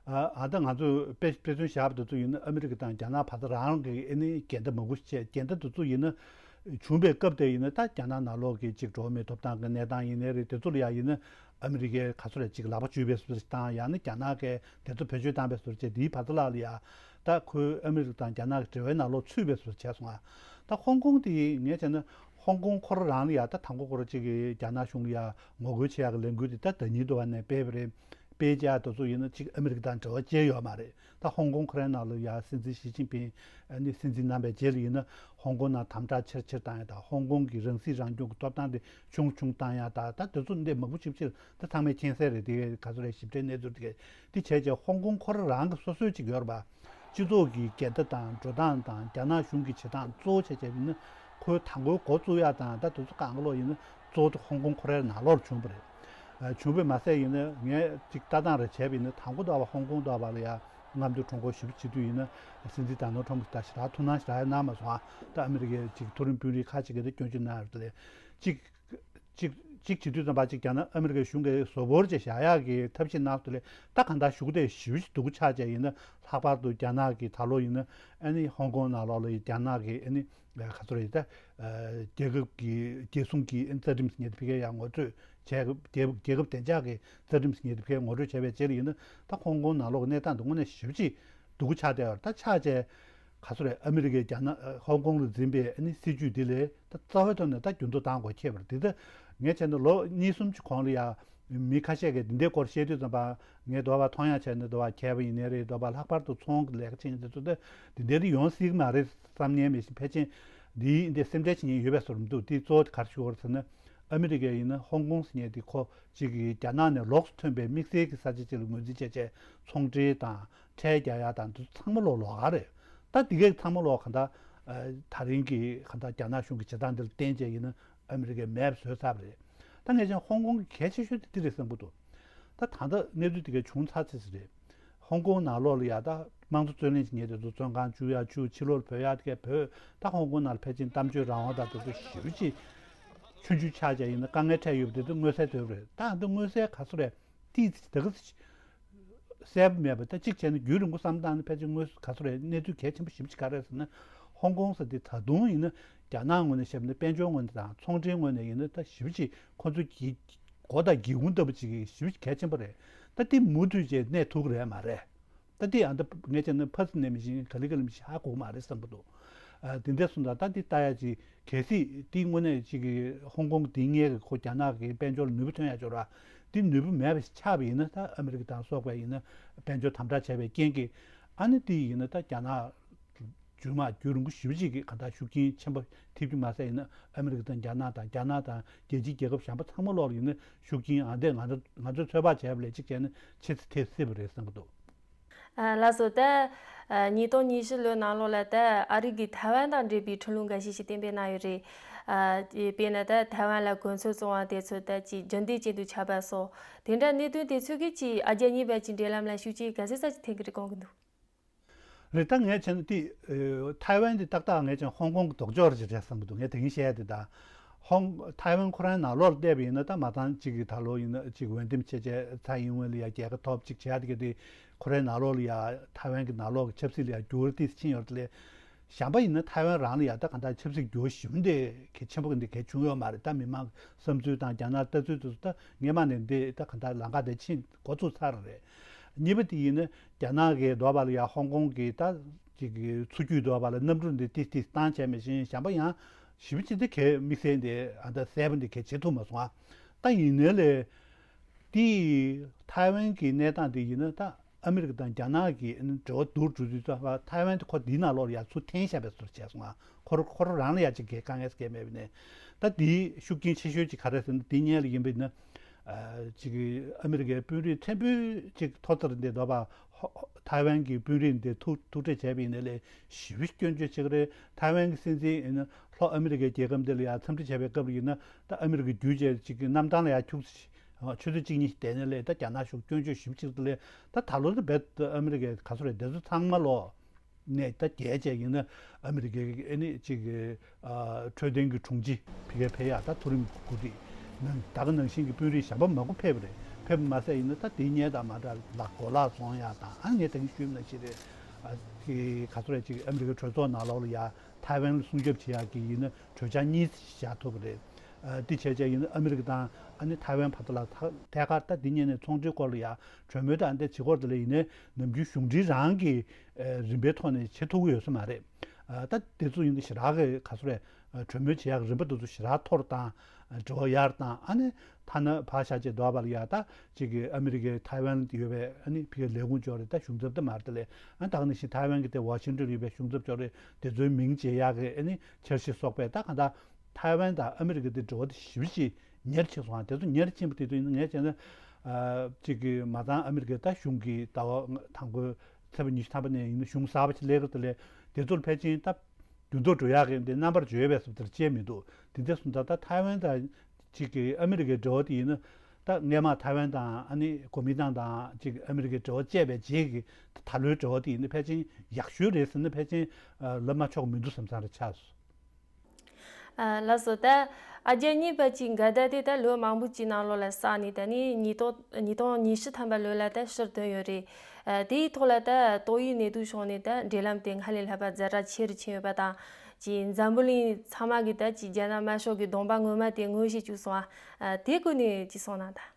ཨ་ཨ་ད་ང་ཚོས་དཔེ་དཔེ་མཚོན་བཞག་པ་དེ་ཚོ་ཡིན་ན་ཨ་མི་རི་ཀ་དང་རྒྱ་ནག་བར་དུ་རང་གི་ཨ་ནི་འགལ་ཟླ་མང་པོ་ཞིག་བྱས། འགལ་ཟླ་དེ་ཚོ་ཡིན་ན་བྱུང་བའི་སྐབས་དེ་ཡིན་ན་ད་རྒྱ་ནག་ནང་ལོགས་ཀྱི་ཅིག་འགྲོ་བ་མིའི་ཐོབ་ཐང་གི་གནས་སྟངས་ཡིན་ནའི་རེད། དེ་ཚོ་ལ་ཡ་ཡིན་ན་ཨ་མི་རི་ཀས་ག་ཚོད་རེད་ཅིག་ལག་པ་འཇུས་པའི་བཟོ་འདྲ་ཞིག་དང་། ཡང་ན་རྒྱ་ནག་གིས་དེ་ཚོ་བེད་སྤྱོད་བཏང་བའི་བཟོ་འདྲ་བྱས། དེའི་བར་དུ་ལ་ལ་ཡ་ད་ཁོའི་ཨ་མི་རི་ཀ་དང་རྒྱ་ནག་གི་འབྲེལ་བའི་ནང་ལོགས་ཚུད་པའི་བཟོ་འདྲ་བྱས་སོང་ང་། ད་ཧོང་ཀོང་དེ་ངས་བྱས་ན་ཧོང་ཀོང་ཁོ་རང་རང་ལ་ཡ་ད་དང་པོ་ཁོ་རང་ཅིག་གིས་རྒྱ་ནག་གཞུང་ལ་ཡ་ངོ་རྒོལ་བྱེད་ཡག་གི་ལས་འགུལ་དེ་ད་ཟླ་ཉིན་དུ་བ་ནས་སྤེལ་བ་རེད། སྤེལ་བྱས་དེ་ཚོ་ཡིན་ན་ཅིག་ཨ་མི་རི་ཀ་དང་འབྲེལ་བ་བཅད་ཡོད་མ་རེད། ད་ཧོང་ཀོང་ཁོ་རའི་ནང་ལ་ཡ་སྲིད་འཛིན་ཞི་ཅིན་ཕིང་ཨ་ནི་སྲིད་འཛིན་གནང་བའི་རྗེས་ལ་ཡིན་ན་ཧོང་ཀོང་ནང་དམ་དྲག་ཆེར་ཆེར་བཏང་ཡ་དང་། ཧོང་ཀོང་གི་རང་སྲིད་རང་སྐྱོང་གི་ཐོབ་ཐང་དེ་ཆུང་ཆུང་བཏང་ཡ་དང་། ད་དེ་ཚོ་འདི་མང་པོ་ཞིབ་ཕྱིར་ད་ཚང་མས་མཁྱེན་གསལ་རེད། དེ་ག་ཚོད་རེད། ཞིབ་ཕྲའི་གནས་ཚུལ་དེ་ག་དེ་བྱས་རྗེས་ཧོང་ཀོང་ཁོ་རང་རང་གི་སོ་སོའི་ཅིག་ཡོད་རེད་པ། སྤྱི་ཚོགས་ཀྱི་འགལ་ཟླ་དང་འགྲོ་སྟངས་དང་རྒྱ་ནག་གཞུང་གི་བྱེད་སྟངས་གཙོ་བོ་བྱས་བྱས་ཡིན་ན་ཁོའི་དང་པོའི་འགོ་བཙུགས་ཡ་དང་ད་དེ་ཚོ་གང་ག་ལོག་ཡིན་ན་གཙོ་བོ་དེ་ཧོང་ཀོང་ཁོ་རའི་ནང་ལོགས་ལ་བྱུང་བ་རེད། ཨ་བྱུང་བས་མ་ཟད་ཡིན་ན་ངས་ཅིག་ལྟ་སྟངས་རེ་བྱས་པ་ཡིན་ན་དང་པོ་དེ་བ་ཧོང་ཀོང་དེ་བ་ལ་ཡ་རྔམ་སྟོན་ཁྲོམ་སྐོར་ཞེ་པོ་བྱེད་དུས་ཡིན་ན་སྲིད་འཛིན་ཌོ་ནལ་ཊམ་གྱིས་ད་ཞེ་དྲག་ཐུགས་སྣང་ཞེ་དྲག་གནང་མ་སོང་ཨ། ད་ཨ་མི་རི་ཀའི་ཅིག་མཐོ་རིམ་དཔོན་རིགས་ཁག་ཅིག་གིས་ད་སྐྱོན་བརྗོད་གནང་ཡོད་རེད། ཅིག་ཅིག་ཅིག་བྱེད་དུས་ཙམ་པ་ཅིག་རྒྱ་ནག་ཨ་མི་རི་ཀའི་གཞུང་གིས་བཟོ་བོར་བྱས་བཞག་ཡག་གི་ཐབས་ཤེས་གནང་དུས་ལས་ད་གང་ལྟར་ཞུ་གུ་དེ་ཞེ་པོ་ཅིག་སྡུག་པོ་ཆགས་བྱས་ཡིན་ན། ལྷག་པར་དུ་རྒྱ་ནག་གི་ད་ལོ་ཡིན་ན་ཨ་ནི་ཧོང་ཀོང་ནང་ལོགས་ལ་ཡི་རྒྱ་ནག་གི་ཨ་ནི་ག་ཚོད་རེད་ད། རྒྱལ་ཁབ་ཀྱི་རྒྱལ་སྲུང་གི་རྩ་ཁྲིམས་ཟེར་མཁན་དེ་ཕ་གིར་ཡང་ངོ་སྤྲོད་བྱས། རྒྱལ་རྒྱལ་ཁབ་བདེ་འཇགས་ཀྱི་རྩ་ཁྲིམས་ཟེར་མཁན་དེ་ཕ་གིར་ངོ་སྤྲོད་བྱས་པའི་རྗེས་ལ་ཡིན་ན་ད་ཧོང་ཀོང་ནང་ལོགས་ཀྱི་གནས་སྟངས་དེ་དངོས་གནས་ཞེ་པོ་ཅིག་སྡུག་པོ་ཆགས་བསྡད་ཡོད་རེད། ད་ཆགས་བྱས་ག་ཚོད་རེད། ཨ་མི་རི་ཀས་རྒྱ་ནག་ཧོང་ཀོང་ལ་འཛིན་པའི་ཨ་ནི་སྲིད་ཇུས་འདི་ལས་ད་རྩ་བའི་ཐོག་ནས་ད་འགྱུར་ལྡོག་གཏང་དགོས་ཁེལ་བ་རེད། དེ་ད་ ངས་བྱས་ན་ལོ་གཉིས་གསུམ་གྱི་གོང་ལ་ཡ། མི་ཁ་ཤས་ཀྱིས་འདི་འདྲའི་སྐོར་བཤད་དུས་ཙམ་པ་ངས་འདོད་པ་མཐོང་ཡ་བྱས་ན་འདོད་པ་མཁས་པ་ཡིན་ནའི་རེད། འདོད་པ་ལྷག་པར་དུ་ཚོང་གི་ལས་ཀ་བྱེད་མཁན་དེ་ཚོ་ད་འདི་འདྲའི་རིགས་ཡོང་སྲིད་ཀྱི་མ་རེད་བསམ་མཁན་མི་ཤེས། ཕལ་ཆེར་འདིའི་འདི་སེམས་ཁྲལ་བྱེད་མཁན་ཡོད་པའི་བཟོ་འདུག་འདི་གཙོ་བོ་ག་རེ་ཞུ་དགོས་རེད་ཟེར་ན། ཨ་མི་རི་ཀས་ཡིན་ན་ཧོང་ཀོང་ཟེར་མཁན་འདི་ཁོ་གཅིག་གིས་རྒྱ་ནག་ནས་ལོགས་སུ་ཐོན་པའི་དམིགས་བསལ་གྱི་ས་ཆ་གཅིག་ལ་ངོས་འཛིན་བྱས་བྱས་ཚོང་འབྲེལ་དང་ཁྲལ་རྒྱག་ཡ་དང་འདི་ཚང་མ་ལོག་ལོགས་ཀ་རེད། ད་འདི་གས་ཚང་མ་ལོག་གང་ལྟར་ཨ་ད་རིང་གི་གང་ལྟར་རྒྱ་ནག་གཞུང་གི་བྱེད་སྟངས་འདི་ལ་བརྟེན་བྱས་ཡིན་ན་ཨ་མི་རི་ཀས་མེད་པ་བཟོས་ཚར་བ་རེད། ད་ངས་ཀྱང་ཧོང་ཀོང་གི་གལ་ཆེ་ཤོས་དེ་འདི་རེད་བསམ་གྱི་འདུག་ད་ད་ལྟ་གནས་ཚུལ་དེ་གས་བྱུང་ཚར་ཚར་ཟིན་རེད། ཧོང་ཀོང་ནང་ལོགས་ལ་ཡ་ད་དམངས་གཙོ་རྩོད་ལེན་བྱེད་མཁན་དེ་ཚོ་བཙོན་ཁང་བཅུག་ཡ་བཅུག་ཕྱི་ལོགས་ལ་བོད་ཡ་དེ་གས་བོད། ད་ཧོང་ཀོང་ནང་ལ་ཕལ་ཆེར་གཏམ་བརྗོད་རང་དབང་དང་དེ་ཚོ་ཞེ་པོ་ཅིག་ཆུང་ཆུང་ཆགས་བྱས་ཡིན་ན་དཀའ་ངལ་འཕྲད་ཡོད་པ་དེ་ཚོ་མངོན་གསལ་དོད་པ་རེད། ད་འདི་མངོན་གསལ་ག་ཚོད་རེད། ཏིས་ད་ག་གསལ་པོ་མེད་པ། ད་གཅིག་བྱས་ན་རྒྱུན་རིང་པོ་བསམ་བཏང་ན་ཕལ་ཆེར་དངོས་ག་ཚོད་རེད། གནས་ཚུལ་གལ་ཆེན་པོ་ཞེ་པོ་ཅིག་ག་རེ་རེད་ཟེར་ན། ཧོང་ཀོང་ཟེར་དེ་ད་དུང་ཡིན་ན་རྒྱ་ནག་ངོས་ནས་བཤད་ན་དཔལ་འབྱོར་ངོས་ནས་དང་ཚོང་འབྲེལ་ངོས་ནས་ཡིན་ན་ད་ཞེ་པོ་ཅིག་ཁོ་ཚོ་གི་སྒོ་དང་སྒེའུ་ཁུང་ལྟ་བུ་ཅིག་ཞེ་པོ་ཅིག་གལ་ཆེན་པོ་རེད། ད་དེ་མུ་མཐུད་བྱས་གནས་ཐུབ་ཀྱི་རེད་མ་རེད། ད་དེ་ཨ་ད་ངས་བྱས་ན་ཕར་ཚུར་ནས་མི་ཤེས། ག་ལེ་ག་ལེ་མི་ཤེས། ཧ་གོ་གི་མ་རེད་བསམ་གྱི་འདུག་ཨ་དེ་འདྲ་སོང་ཙང་ད་དེ་ལྟ་ཡ་ཅིག་གལ་སྲིད་དེའི་དངོས་གནས་ཅིག་གི་ཧོང་ཀོང་དེ་སྔའི་གི་ཁོ་རྒྱ་ནག་གི་དཔལ་འབྱོར་ལ་ནུས་པ་ཐོན་ཡ་འབྱོར་བ་དེ་ནུས་པ་མེད་པ་ཞིག་ཆགས་པ་ཡིན་ན། ད་ཨ་མི་རི་ཀ་དང་སོགས་པ་ཡིན་ན་དཔལ་འབྱོར་དམ་དྲག་བྱས་པའི་རྐྱེན་གྱིས། ཨ་ནི་དེ་ཡིན་ན་ད་རྒྱ་ནག་རྒྱུན་མ་རྒྱུན་རིང་པོ་ཞེ་པོ་ཅིག་གི་གང་ལྟར་ཤུགས་རྐྱེན་ཆེན་པོ་ཐེབས་རྒྱུ་མ་ཟད་ཡིན་ན། ཨ་མི་རི་ཀ་དང་རྒྱ་ནག་དང་རྒྱ་ནག་དང་རྒྱལ་སྤྱིའི་རྒྱལ་ཁབ་གཞན་པ་ཚང་མ་ལོག་ཡིན་ན་ཤུགས་རྐྱེན་ཨ་འདས་ང་ཚོ་ང་ཚོས་ཚོད་དཔག་བྱས་པ་ལས་གཅིག་བྱས་ན་ཆེ་ཙམ་ཐེབས་སྲིད་པ་རེད་བསམ་གྱི་འདུག་ཨ་ལགས་སོ། ད་ཨ་ཉིས་སྟོང་ཉི་ཤུ་ལོའི་ནང་ལོགས་ལ་ད་ཨ་རི་གིས་ཐའེ་ཝན་དང་འབྲེལ་བའི་ཁྲིམས་ལུགས་འགའ་ཤས་ཤིག་གཏན་འབེབས་གནང་ཡོད་རེད། ཨ་དཔེར་ན་ད་ཐའེ་ཝན་ལ་གོ་མཚོན་བཙོང་བ་དེ་ཚོ་ད་ཅིག་རྒྱུན་ལྡན་ཅན་དུ་ཆགས་པ་སོགས་དེ་འདྲ་གནད་དོན་དེ་ཚོ་གིས་ཅིག་ཨ་རྒྱ་གཉིས་བར་གྱི་འབྲེལ་ལམ་ལ་ཤུགས་རྐྱེན་ག་ཚོད་ཙམ་ཅིག་ཐེབས་ཀྱི་རེད་དགོངས་ཀྱི་འདུག་རེད། ད་ངས་བྱས་ན་དེ་ཨེ་ཐའེ་ཝན་དེ་ཏག་ཏག་ངས་བྱས་ན་ཧོང་ཀོང་གི་ལྡོག་ཕྱོགས་རེད་རེད་བསམ་གྱི་འདུག་ངས་དེ་རིང་བཤད་ཡ་དེ་ད། ཧོང་ཐའེ་ཝན་ཁོ་རང་ནང་ལོགས་ལ་བལྟས་པ་ཡིན་ན་ད་མ་ཚང་གཅིག་གི་ད་ལོ་ཡིན་ན་གཅིག་འོས་འདེམས་བྱས་བྱས་ཚའེ་ཨིན་ཝེན་ལ་ཡ་རྒྱལ་ཁ་ཐོབ་གཅིག་བྱས་དེ་ག་དེ་ཁོ་རའི་ནང་ལོགས་ལ་ཡ་ཐའེ་ཝན་གྱི་ནང་ལོགས་ཀྱི་ཆབ་སྲིད་ལ་ཡ་འགྱུར་བ་ཏོག་ཙམ་ཕྱིན་ཡོད་རེད་དེ། གཞན་པ་ཡིན་ན་ཐའེ་ཝན་རང་ལ་ཡ་ད་གང་ལྟར་ཆབ་སྲིད་འགྱུར་བ་ཞིབ་འདི་གལ་ཆེན་པོ་འདི་གལ་བྱུང་ཡོད་མ་རེད། ད་མི་མང་བསམ་ཚུལ་དང་རྒྱ་ནག་ལྟ་ཚུལ་དེ་ཚོ་ད་སྔས་མ་ནས་འདི་ད་གང་ལྟར་ལམ་ཁ་དེ་ཕྱིན་འགོ་ཚུགས་ཚར་རེད། གཉིས་པ་དེ་ཡིན་ན་རྒྱ་ནག་གི་འདོད་པ་ལ་ཡ་ཧོང་ཀོང་གི་ད་ཅིག་གི་ཚུར་རྒྱུག་འདོད་པ་ལ་གནམ་གྲུ་འདི་ཏིས་ཏིས་བཏང་བྱས་མི་ཤེས་གཞན་པ་ཡང་ཞིབ་ཅིག་འདི་གལ་དམིགས་བསལ་འདི་ཨ་ད་གསལ་པོ་འདི་གལ་བྱེད་ཐུབ་མ་སོང་ཨ། ད་ཡིན་ནའི་ལས་དེ་ཐའེ་ཝན་གྱི་གནས་སྟངས་དེ་ཡིན་ན་ད། ཨ་མི་རི་ཀ་དང་རྒྱ་ནག་གི་འབྲེལ་བ་སྡུག་འགྲོ་དུས་ཙམ་པ་ཐའེ་ཝན་དེ་ཁོ་འདིའི་ནང་ལོགས་ལ་ཡར་ཚུར་འཐེན་བཞག་པའི་བཟོ་འདྲ་བྱས་སོང་ང་། ཁོ་རང་ཁོ་རང་རང་ལ་ཡ་གཅིག་གི་དཀའ་ངལ་གང་ཡང་མེད་པ་ནས། ད་འདིའི་ཤུགས་རྐྱེན་ཆེ་ཤོས་གཅིག་ག་རེ་ཟེར་ན་འདི་སྔོན་ལ་ཡིན་པ་ཡིན་ན། ཨ་གཅིག་གི་ཨ་མི་རི་ཀའི་དཔོན་རིགས་ཕྲན་བུ་གཅིག་ཐོག་ཚར་འདི་འདོད་པ་ཧོ་ཧོ་ཐའེ་ཝན་གྱི་དཔོན་རིགས་འདི་ཐུག་ཐུག་འཕྲད་བྱས་པ་ཡིན་ན་ལས་ཞེ་པོ་སྐྱོན་བརྗོད་བྱེད་ཀྱི་རེད། ཐའེ་ཝན་གྱི་སྲིད་འཛིན་ཡིན་ན་ལྷོ་ཨ་མི་རི་ཀའི་རྒྱལ་ཁབ་འདི་ལ་ཡ་འཚམས་འདྲི་བྱས་པའི་སྐབས་ལ་ཡིན་ན་ད་ཨ་མི་རི་ཀའི་རྒྱུད་བྱས་གཅིག་གི་གནམ་ཐང་ལ་ཡ་འཁྱུག་ཆུ་ཚོད་གཅིག་གཉིས་བསྡད་ནས་ལས་ད་རྒྱ་ནག་གཞུང་སྐྱོན་བརྗོད་ཞིབ་ཕྱིར་དུ་ལས་ད་ད་ལོ་ད་རྦད་ཨ་མི་རི་ཀའི་ག་ཚོད་རེད་དེ་ཚོ་ཚང་མ་ལོ་ནས་ད་རྒྱལ་བྱས་ཡིན་ན་ཨ་མི་རི་ཀའི་ཨ་ནི་གཅིག་གི་འཕྲོད་བསྟེན་གྱི་དྲུང་ཆེ་ཕ་གིར་ཕེབས་ཡག་ད་མཐོ་རིམ་གོ་སྒྲིག་ནང་ད་ག་ནང་བཞིན་གྱི་དཔོན་རིགས་གཞན་པ་མང་པོ་ཕེབས་པ་རེད། ཕེབས་མ་ཟད་ཡིན་ན་ད་དེའི་སྔོན་དང་མ་འདྲ་ལ་གོ་ལག་བཙོང་ཡག་དང་ཨ་ངས་ད་གིན་ཞུས་ནང་བཞིན་རེད། ཨ་གི་ག་ཚོད་རེད་གཅིག་ཨ་མི་རི་ཀའི་གྲོས་ཚོགས་ནང་ལོགས་ལ་ཡ་ཐའེ་ཝན་ལ་སྲུང་སྐྱོབ་བྱེད་ཡག་གི་ཡིན་ན་གྲོས་འཆར་གཉིས་བཞག་ཐུབ་པ་རེད། ཨ་འདི་བྱས་བྱས་ཡིན་ན་ཨ་མི་རི་ཀ་དང་ཨ་ནི་ཐའེ་ཝན་བར་དུ་ལ་ཐ་ཐད་ཀར་ད་འདི་སྔོན་ནས་ཚོང་འབྲེལ་སྐོར་ལ་ཡ་གྲོས་མོལ་དང་འདི་བྱེད་སྐོར་དེ་ལ་ཡིན་ནའི་ནམ་རྒྱུན་གཞུང་འབྲེལ་རང་གི་ཨ་རིམ་པའི་ཐོག་ནས་བྱེད་ཐུབ་ཀྱི་ཡོད་ས་མ་རེད། ཨ་ད་དེ་ཚོ་ཡིན་ན་ཞེ་དྲག་གི་ག་ཚོད་རེད། ཨ་གྲོས་མོལ་བྱེད་ཡག་རིམ་པ་དེ་ཚོ་ཞེ་དྲག་མཐོ་རུ་བཏང་། ཨ་འབྲེལ་བ་ཡར་བཏང་། ཨ་ནི་ཐ་ན་ཕར་བཞག་བྱས་འདོད་པ་ལ་ཡ་ད་གཅིག་གི་ཨ་མི་རི་ཀའི་ཐའེ་ཝན་ཡོད་པའི་ཨ་ནི་ཕ་གིའི་ལས་ཁུངས་ཅིག་ཡོད་རེད། ད་གཞུང་ཚབ་ད་མ་རེད་དེ་ལས་ཨ་ད་ག་ནང་བཞིན་ཐའེ་ཝན་གྱི་དེ་ཝ་ཤིང་ཏོན་ཡོད་པའི་གཞུང་ཚབ་ཅིག་ཡོད་རེད། དེ་ཚོའི་མིང་བརྗེ་ཡག་གི་ཨ་ནི་འཆར་གཞི་སོགས་པས་ད་གང་ལྟར་ཐའེ་ཝན་དང་ཨ་མི་རི་ཀ་དེ་འབྲེལ་བ་དེ་ཞེ་པོ་ཅིག་ཉེར་ཕྱིན་སོང་། དེ་ཚོ་ཉེར་ཕྱིན་པ་དེ་ཚོ་ཡིན་ན་ངས་བྱས་ན་ཨ་གཅིག་གི་མ་ཚང་ཨ་མི་རི་ཀའི་ད་གཞུང་གི་ཟླ་བ་དང་པོའི་ཚེས་པ་ཉི་ཤུ་ཐམ་པ་ནས་ཡིན་ན་གཞུང་གསར་པ་ཅིག་སླེབས་ཀྱི་རེད་དེ་ལས་དེ་ཚོར་ཕལ་ཆེར་ད་འགྱུར་ལྡོག་འགྲོ་ཡག་གི་འདི་རྣམ་པར་བརྗོད་པའི་བཟོ་འདྲ་བྱས་མི་འདུག་དེ་འདྲ་སོང་ཙང་ད་ཐའེ་ཝན་དང་གཅིག་གི་ཨ་མི་རི་ཀའི་འབྲེལ་བ་དེ་ཡིན་ན་ད་སྔས་མ་ཐའེ་ཝན་དང་ཨ་ནི་གོ་མིན་ཏང་དང་གཅིག་ཨ་མི་རི་ཀའི་འབྲེལ་བ་བཅད་པའི་རྗེས་ཀྱི་ད་ལོའི་འབྲེལ་བ་དེ་ཡིན་ན་ཕལ་ཆེར་ཡག་ཤོས་རེད་ཟེར་ན་ཕལ་ཆེར་ལབ་མ་ཆོག་མི་འདུག་བསམ་བསམ་རེ་ཆགས་སོང་། ཨ་ལགས་སོ། ད་ཨ་རྒྱ་གཉིས་བར་གྱི་འགལ་ཟླ་དེ་ད་ལོ་མང་པོ་གཅིག་ནང་ལོགས་ལ་བསགས་ནས་ད་ནི་ཉིས་སྟོང་ཉིས་སྟོང་ཉི་ཤུ་ཐམ་པ་ལོ་ལ་ད་ཕྱིར་ཐོན་ཡོད་རེད། ཨ་དེའི་ཐོག་ལ་ད་ཏོག་དབྱིབས་ནད་དུག་བྱུང་ནས་ད་འབྲེལ་ལམ་དེ་སྔར་ལས་ལྷག་པ་ཛ་དྲག་ཆེ་རུ་ཕྱིན་ཡོད་པ་དང་། ཅིག་འཛམ་བུ་གླིང་ཚང་མ་གིས་ད་ཅིག་རྒྱ་ནག་དམར་ཤོག་གི་གདོང་པ་ངོ་མ་དེ་ངོ་ཤེས་བཅུག་སོང་ཨ། ཨ་དེ་སྐོར་ནས་ཅིག་གསུངས་གནང་དང་།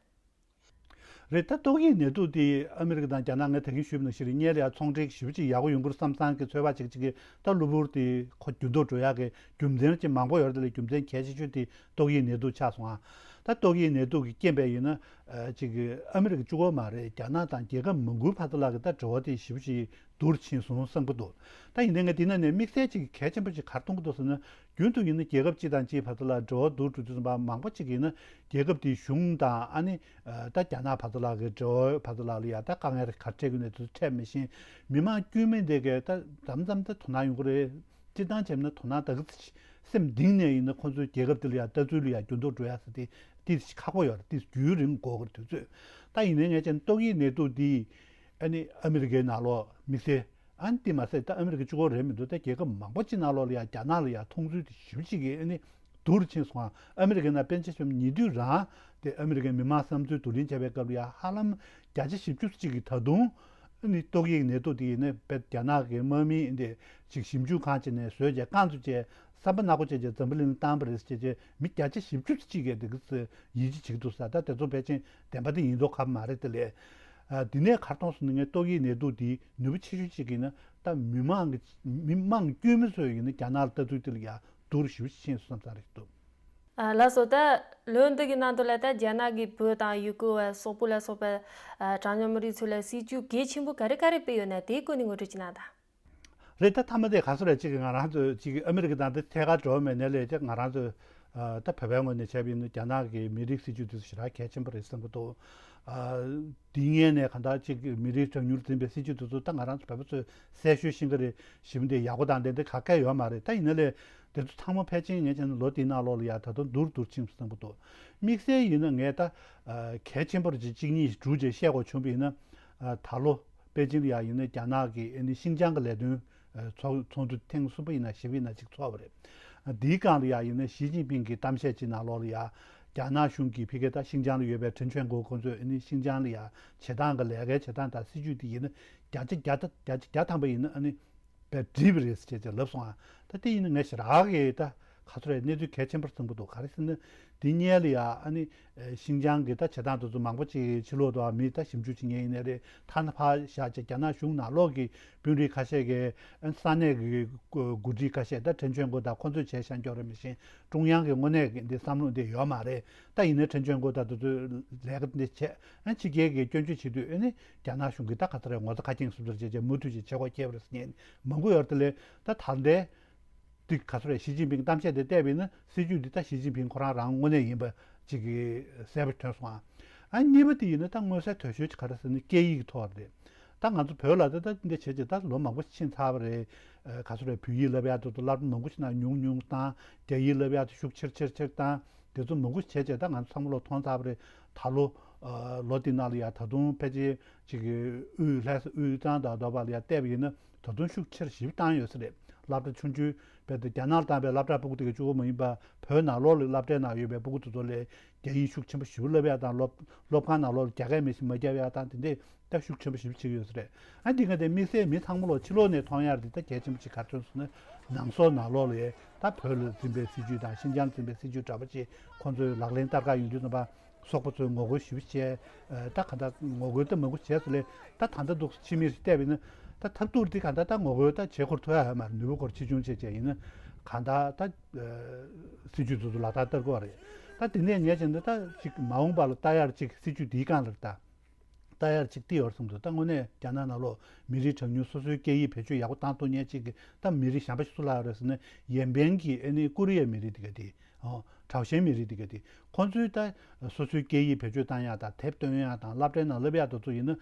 རེད། ད་ཏོག་དབྱིབས་ནད་དུག་དེ་ཨ་མི་རི་ཀ་དང་རྒྱ་ནག་ང་ད་གིན་ཞུས་པ་ནང་བཞིན་རེད། སྔོན་ལ་ཡ་ཚོང་འབྲེལ་ཞེ་པོ་ཅིག་ཡག་པོ་ཡོང་གི་རེད་བསམ་བསམ་གྱི་ཚོད་དཔག་ཅིག་ཅིག་གིས་ད་གློ་བུར་དེ་ཁོ་འགྱུར་ལྡོག་འགྲོ་ཡག་གི་རྒྱུ་མཚན་ཅིག་མང་པོ་ཡོད་རེད་དེ་ལས་རྒྱུ་མཚན་གལ་ཆེ་ཤོས་དེ་ཏོག་དབྱིབས་ནད་དུག་ཆགས་སོང་ཨ། ད་ཏོག་དབྱིབས་ནད་དུག་གི་རྐྱེན་པས་ཡིན་ན། ཨ་ཅིག་ཨ་མི་རི་ཀ་གཅིག་པོ་མ་རེད། རྒྱ་ནག་དང་རྒྱལ་ཁབ་མང་པོའི་བར་དུ་ལ་གི་ད་འབྲེལ་བ་དེ་ཞེ་པོ་ཅིག་སྡུག་རུ་ཕྱིན་སོང་བསམ་གྱི་འདུག་ད་ཡིན་ནའི་ངས་འདི་ནང་ནས་དམིགས་བསལ་ཅིག་གལ་ཆེན་པོ་ཅིག་ག་རེ་མཐོང་གི་འདུག་ཟེར་ན། རྒྱུན་དུ་ཡིན་ན་རྒྱལ་ཁབ་གཅིག་དང་གཅིག་བར་དུ་ལ་འབྲེལ་བ་སྡུག་རུ་འགྲོ་དུས་ཙམ་པ་མང་པོ་ཅིག་ཡིན་ན་རྒྱལ་ཁབ་དེའི་གཞུང་དང་ཨ་ནི་ད་རྒྱ་ནག་བར་དུ་ལ་གི་འབྲེལ་བ་བར་དུ་ལ་ལ་ཡ་ད་དཀའ་ངལ་རེ་ག་རེ་འཕྲད་ཀྱི་ཡོད་ནས་དུ་འཕྲད་མི་ཤེས། མི་མང་དཀྱུས་མ་དེ་གས་ད་མཚམས་མཚམས་ད་དོ་སྣང་ཡོང་གི་རེད། སྤྱིར་བཏང་བྱས་ན་དོ་སྣང་ད་གི་སེམས་གཏིང་ནས་ཡིན་ན་ཁོང་ཚོའི་རྒྱལ་ཁབ་དེ་ལ་ཡ་ལྟ་ཚུལ་ལ་ཡ་འགྱུར་ལྡོག་འགྲོ་ཡ་ཟེར་དེ་ཏིས་ཁག་པོ་ཡོད་རེད། ཏིས་རྒྱུན་རིང་འགོར་གི་དུས་ཚོད། ད་ཡིན་ནའི་ངས་བྱས་ན་ཏོག་དབྱིབས་ནད་དུག་འདི་ཨ་ནི་ཨ་མི་རི་ཀའི་ནང་ལོགས་དམིགས་བསལ་ཨ་ནི་དེ་མ་ཟད་ད་ཨ་མི་རི་ཀ་གཅིག་པོ་རེད་མི་འདུག་ད་རྒྱལ་ཁབ་མང་པོ་ཅིག་ནང་ལོགས་ལ་ཡ་རྒྱ་ནག་ལ་ཡ་མཐོང་ཚུལ་དེ་ཞེ་པོ་ཅིག་གིས་ཨ་ནི་སྡུག་རུ་ཕྱིན་སོང་། ཨ་མི་རི་ཀའི་ནང་དཔེར་ན་ཆ་བཞག་ན་ཉེ་དུས་རང་དེ་ཨ་མི་རི་ཀའི་མི་མང་བསམ་ཚུལ་བསྡུ་ལེན་བྱས་པའི་སྐབས་ལ་ཡ་ཧ་ལམ་བརྒྱ་ཆ་བཞི་བཅུ་ཅིག་གིས་ད་དུང་ཨ་ནི་ཏོག་དབྱིབས་ནད་དུག་དེ་ཡིན་ན་དཔེ་རྒྱ་ནག་གི་དམག་མིས་འདི་ཅིག་ཞིབ་འཇུག་ཁང་བྱས་ནས་བཟོས་བྱས་རྐང་བཙུགས་བྱས་བསམ་པ་ནག་པོ་བྱས་བྱས་འཛམ་བུ་གླིང་ལ་བཏང་བ་རེད་ཟེར་བྱས་བྱས་མི་བརྒྱ་ཆ་བཞི་བཅུ་ཅིག་གིས་དེ་ག་ཚོད་ཡིད་ཆེས་བྱེད་ཀྱི་འདུག་ཟེར། ད་དེ་ཚོ་ཕལ་ཆེར་བདེན་པ་དེ་ཡིན་མདོག་ཁ་པོ་མ་རེད་དེ་ལས། ཨ། འདི་ནས་ག་རེ་མཐོང་སོང་ན་ངས་ཏོག་དབྱིབས་ནད་དུག་འདི་ནུས་པ་ཆེ་ཤོས་ཅིག་ཡིན་ན་ད་མི་མང་གི་མི་མང་དཀྱུས་མ་ཚོས་ཡིན་ན་རྒྱ་ནག་ལ་ལྟ་ཚུལ་དེ་ལ་ཡ་སྡུག་རུ་ཞེ་པོ་ཕྱིན་སོང་བསམ་ས་རེད་འདུག་ཨ། ལགས་སོ། ད་ལོ་འདི་གི་ནང་དུ་ལ་ད་རྒྱ་ནག་གི་བོད་དང་ཡུ་གུར་བ་སོག་པོ་ལ་སོགས་པ་ཨ་གྲངས་ཉུང་མི་རིགས་ཚོ་ལ་སྲིད་ཇུས་གལ་ཆེན་པོ་ག་རེ་ག་རེ་སྤེལ་ཡོད་ན་དེའི་སྐོར་ནས་ངོ་སྤྲོད་ཅིག་གནང་དང་། རེད། ད་མཐའ་མ་དེ་ག་ཚོད་རེད། ཅིག་ང་རང་ཚོ་ཅིག་ཨ་མི་རི་ཀ་དང་དེ་ཐད་ཀར་འབྲེལ་བ་མེད་ནའི་ལས་ཅིག་ང་རང་ཚོ་ཨ་ད་བོད་པའི་ངོས་ནས་བྱས་པ་ཡིན་ན་རྒྱ་ནག་གི་མི་རིགས་སྲིད་ཇུས་དེ་ཚོ་ཞེ་དྲག་གལ་ཆེན་པོ་རེད་བསམ་གྱི་འདུག་ཨ་འདི་སྔོན་ནས་གང་ལྟར་ཅིག་མི་རིགས་གྲངས་ཉུང་འཛིན་པའི་སྲིད་ཇུས་དེ་ཚོ་ད་ང་རང་ཚོ་བོད་པ་ཚོས་གསལ་ཤོས་ཤེས་ཀྱི་རེད། ཞིབ་འདི་ཡག་པོ་དང་དེ་འདི་ག་གས་ཡོད་མ་རེད། ད་ཡིན་ན་ལས་དེ་ཚོ་ཚང་མ་ཕལ་ཆེར་ངས་བྱས་ན་ལོ་འདིའི་ནང་ལོགས་ལ་ཡ་ད་དུང་སྡུག་རུ་སྡུག་རུ་ཕྱིན་བསམ་གྱི་འདུག་དམིགས་བསལ་ཡིན་ན་ངས་ད་ཨ་གལ་ཆེན་པོ་རེད་ཅིག་གཅིག་གཉིས་དྲུག་ཅེས་བཤད་དགོས་བྱུང་བ་ཡིན་ན། ཨ་ད་ལོ་པེ་ཅིང་ལ་ཡ་ཡིན་ན་རྒྱ་ནག་གི་ཨ་ནི་ཤིན་ཅང་གི་ལས་དོན་ཨ་ཚོགས་ཚོགས་འདུ་ཐེངས་གསུམ་པ་ཡིན་ན་བཞི་པ་ཡིན་ན་ཅིག་ཚོགས་པ་རེད། ཨ་འདིའི་སྒང་ལ་ཡ་ཡིན་ན་ཞི་ཅིན་ཕིང་གི་གཏམ་བཤད་ཅིག་ནང་ལོགས་ལ་ཡ་རྒྱ་ནག་གཞུང་གིས་ཕ་གི་ད་ཤིན་ཅང་ལ་ཡོད་པའི་ཁྲེན་ཆོན་གོ་ཁོང་ཚོས་ཨ་ནི་ཤིན་ཅང་ལ་ཡ་བྱེད་སྟངས་ཀྱི་ལས་ཀའི་བྱེད་སྟངས་དང་སྲིད་ཇུས་དེ་ཡིན་ན་བརྒྱ་ཆ་བརྒྱ་ཐམ་བརྒྱ་ཆ་བརྒྱ་ཐམ་པ་ཡིན་ན་ཨ་ནི་དཔེ་འགྲིག་པ་རེད་ཅེས་ཅེས་ལབ་སོང་ཨ། ད་དེ་ཡིན་ན་ངས་ཞེ་དྲག་གི་ད་ག་ཚོད་རེད། གནས་ཚུལ་གལ་ཆེན་པོར་བསམ་གྱི་འདུག་ག་རེ་ཟེར་ན་འདི་སྔོན་ལ་ཡ་ཨ་ནི་ཤིན་ཅང་གི་ད་བྱེད་སྟངས་དེ་ཚོ་མང་པོ་ཅིག་ཕྱི་ལོགས་དུ་མི་ད་ཞིབ་འཇུག་བྱེད་མཁན་ཡིན་ནའི་རེད། ཐ་ན་ཕར་བཞག་ཅིག་རྒྱ་ནག་གཞུང་ནང་ལོགས་ཀྱི་དཔོན་རིགས་ཁ་ཤས་ཀྱིས་ཨ་ནི་ས་གནས་ཀྱི་འགོ་ཁྲིད་ཁ་ཤས་ད་ཁྲེན་ཆོན་གོ་དང་ཁོང་ཚོས་བྱས་བཞག་འགྱོ་རེད། མི་ཤེས་ཀྲུང་དབྱང་གི་དངོས་གནས་ཀྱི་འདི་བསམ་བློ་འདི་ཡོད་མ་རེད། ད་ཡིན་ན་ཁྲེན་ཆོན་གོ་དང་དེ་ཚོས་ལས་ཀ་འདི་བྱས་ཨ་ནི་ཕྱི་རྒྱལ་གྱི་སྐྱོན་བརྗོད་བྱེད་དུས་ཨ་ནི་རྒྱ་ནག་གཞུང་གིས་ད་ག་ཚོད་རེད་ངོ་ཚ་ཁ་སྐྱེངས་སུ་ཚུར་བྱས་བྱས་མུ་མཐུད་ཅིག་བྱེད་དགོས་ཀྱི་རེད་ཟེར་མཁན་མང་པོ་ཡོད་རེད། དེ་ལས་ད་ད་ལྟའི་འདི་ག་ཚོད་རེད། ཞི་ཅིན་ཕིང་གཏམ་བཤད་དེ་བལྟས་པ་ཡིན་ན་སྲིད་ཇུས་འདི་ད་ཞི་ཅིན་ཕིང་ཁོ་རང་རང་དངོས་གནས་ཡིན་པ་ཅིག་གི་གསལ་པོ་ཐོན་སོང་ཨ། ཨ་གཉིས་པ་དེ་ཡིན་ན་ད་མངོན་གསལ་དོད་ཤོས་ཅིག་ག་རེ་ཟེར་ན་སྐད་ཡིག་གི་ཐོག་རེད། ད་ང་ཚོ་བོད་ལ་ད་ད་འདི་བྱས་ཅིག་ད་ལོ་མང་པོ་ཕྱིན་ཚར་བ་རེད། ཨ་ག་ཚོད་རེད། བོད་ཡིག་བསླབ་ཡག་དེ་ཚོ་སློབ་གྲྭ་མང་པོ་ཞིག་ནང་ཉུང་ཉུང་བཏང་། རྒྱ་ཡིག་བསླབ་ཡག་དེ་ཤུགས་ཆེར་ཆེར་ཆེར་བཏང་། དེ་ཚོ་མང་པོ་བྱས་བྱས་ད་ང་ཚོ་བསམ་བློ་ཐོངས་ཚར་བ་རེད། ད་ལོ་ཨ་ལོ་འདི་ནང་ལ་ཡ་ད་དུང་ཕལ་ཆེར་ཅིག་གི་དབུས་ལྷ་ས་དབུས་གཙང་དང་སྡོད་པ་ལ་ཡ་བལྟས་པ་ཡིན་ན་ད་དུང་ཤུགས་ཆེར་ཞིབ་བཏང་ཡོད་ས་རེད། སློབ་གྲྭ་ཆུང་ཆུང་རྦད་དེ་རྒྱ་ནག་ལ་བཏང་བའི་སློབ་གྲྭ་སྤུ་གུ་དེ་ག་གཅིག་པོ་མ་ཡིན་པ་བོད་ནང་ལོགས་ལ་སློབ་གྲྭའི་ནང་ཡོད་པའི་སྤུ་གུ་དེ་ཚོ་ལ་རྒྱ་ཡིག་ཤུགས་ཆེན་པོ་ཞིབ་བསླབ་ཡག་དང་སློབ་སློབ་ཁང་ནང་ལོགས་ལ་རྒྱ་སྐད་མི་ཤེས་མ་རྒྱབ་ཡག་དང་དེ་འདྲས་ད་ཤུགས་ཆེན་པོ་ཞིབ་བྱེད་ཀྱི་ཡོད་ས་རེད། ཨ་འདི་ག་དེ་དམིགས་བསལ་མི་ཚང་མ་ལོ་ཕྱི་ལོགས་ནས་མཐོང་ཡག་རེད། ད་གལ་ཆེན་པོ་ཅིག་ག་རེ་མཚོན་སོང་ན་ནང་སོག་ནང་ལོགས་ལ་ད་བོད་ལ་འཛིན་པའི་སྲིད་ཇུས་དང་ཤིན་ཅང་འཛིན་པའི་སྲིད་ཇུས་འདྲ་པོ་ཅིག་ཁོང་ཚོས་ལག་ལེན་བསྟར་ག་ཡོང་དུས་ཙམ་པ་སོག་པོ་ཚོས་ངོ་རྒོལ་ཞེ་པོ་བྱས། ཨ་ད་ག་ད་ངོ་རྒོལ་ད་མང་པོ་བྱས་སོང་ལས་ད་ད་ལྟ་འདུག་ཕྱི་མིག་བལྟས་པ་ཡིན་ན་ད་ཐབས་སྡུག་འདི་ག་ད་ད་ངོ་རྒོལ་ད་བྱེད་ཁོར་ཐུག་ཡག་ཡོད་མ་རེད། ནུས་པ་ཁོར་ཆེ་ཆུང་བྱས་བྱས་ཡིན་ན་ག་ད་ད་སྲིད་ཇུས་ཚོ་ཚོ་ལག་བསྟར་བསྟར་དགོས་པ་རེད། ད་དེ་ནས་ངས་བྱས་ན་ད་ཅིག་མ་འོངས་པ་ལ་ལྟ་ཡག་ཅིག་སྲིད་ཇུས་འདིའི་སྒང་ལ་ད། ལྟ་ཡག་ཅིག་ཏི་ཡོར་སོང་དུས་ད་དངོས་གནས་རྒྱ་ནག་ནང་ལོགས་མི་རིགས་གྲངས་ཉུང་སོ་སོའི་སྐད་ཡིག་བེད་སྤྱོད་ཡག་པོ་བཏང་ཐུབ་མཁན་ཅིག་གི་ད་མི་རིགས་གཞན་པ་ཞིག་སུ་ལ་ཡོད་རེད་ཟེར་ན་ཡན་པེན་གྱི་ཨ་ནི་ཀོ་རི་ཡའི་མི་རིགས་དེ་ག་དེ་ཨོ་ཁྲའོ་ཞན་མི་རིགས་དེ་ག་དེ་ཁོང་ཚོའི་ད་སོ་སོའི་སྐད་ཡིག་བེད་སྤྱོད་བཏང་ཡག་དང་དེབ་སྟོན་ཡག་དང་སློབ་གྲྭའི་ནང་བསླབ་ཡག་དེ་ཚོ་ཡིན་ན་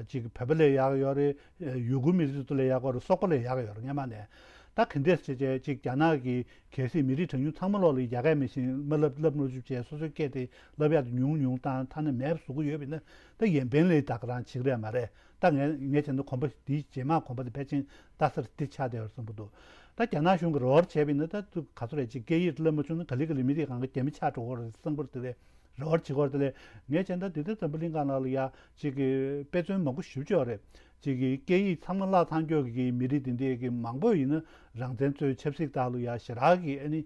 ཅིག་བོད་པ་ལས་ཡག་ཡོད་རེད། ཡུ་གུར་མི་རིགས་དེ་ཚོ་ལས་ཡག་ཡོད་རེད། སོག་པོ་ལས་ཡག་ཡོད་རེད། སྔན་མ་ནས་ད་ག་འདྲས་བྱས་བྱས་ཅིག་རྒྱ་ནག་གི་གལ་སྲིད་མི་རིགས་གྲངས་ཉུང་ཚང་མ་ལོག་ལ་རྒྱ་སྐད་མི་ཤེས་མ་ལབ་ལབ་མ་བཅུག་བྱས་སོ་སོའི་སྐད་དེ་ལབ་ཡག་དེ་ཉུང་ཉུང་བཏང་ཐ་ན་མེད་པ་བཟོ་གི་ཡོད་པ་ཡིན་ན་ད་ཡན་པེན་ལས་ད་ག་རང་བྱེད་ཀྱི་རེད་མ་རེད། ད་ངས་ངས་བྱས་ན་གོམ་པ་འདིའི་རྗེས་མ་གོམ་པ་དེ་ཕལ་ཆེར་ལྟ་སར་འདི་ཆགས་བསྡད་ཡོད་བསམ་གྱི་འདུག་ད་རྒྱ་ནག་གཞུང་གིས་རེ་བ་བྱས་པ་ཡིན་ན་ད་དུ་ག་ཚོད་རེད་ཅིག་སྐད་ཡིག་ལབ་མ་བཅུག་ན་ག་ལེ་ག་ལེ་མི་རིགས་གང་ག་རྒྱ་མི་ཆགས་འགྲོ་གི་རེད་བསམ་གྱི་རེད། དེ་རེད། རེ་བ་བྱེད་ཀྱི་ཡོད་རེད། དེ་ལས་ངས་བྱས་ན་ད་དེ་ལྟར་འཛམ་བུ་གླིང་སྒང་ལ་ལ་ཡ་ཅིག་གི་དཔེ་མཚོན་མང་པོ་ཞེ་པོ་ཅིག་ཡོད་རེད། ཅིག་གི་སྐད་ཡིག་ཚང་མ་བརླག་ཚར་འགྱོ་གི་མི་རིགས་དེ་འདྲས་ཀྱི་མང་པོ་ཡིན་ན་རང་བཙན་རྩོད་ཆབ་སྲིད་དག་ལ་ཡ་ཞེ་དྲག་གི་ཨ་ནི་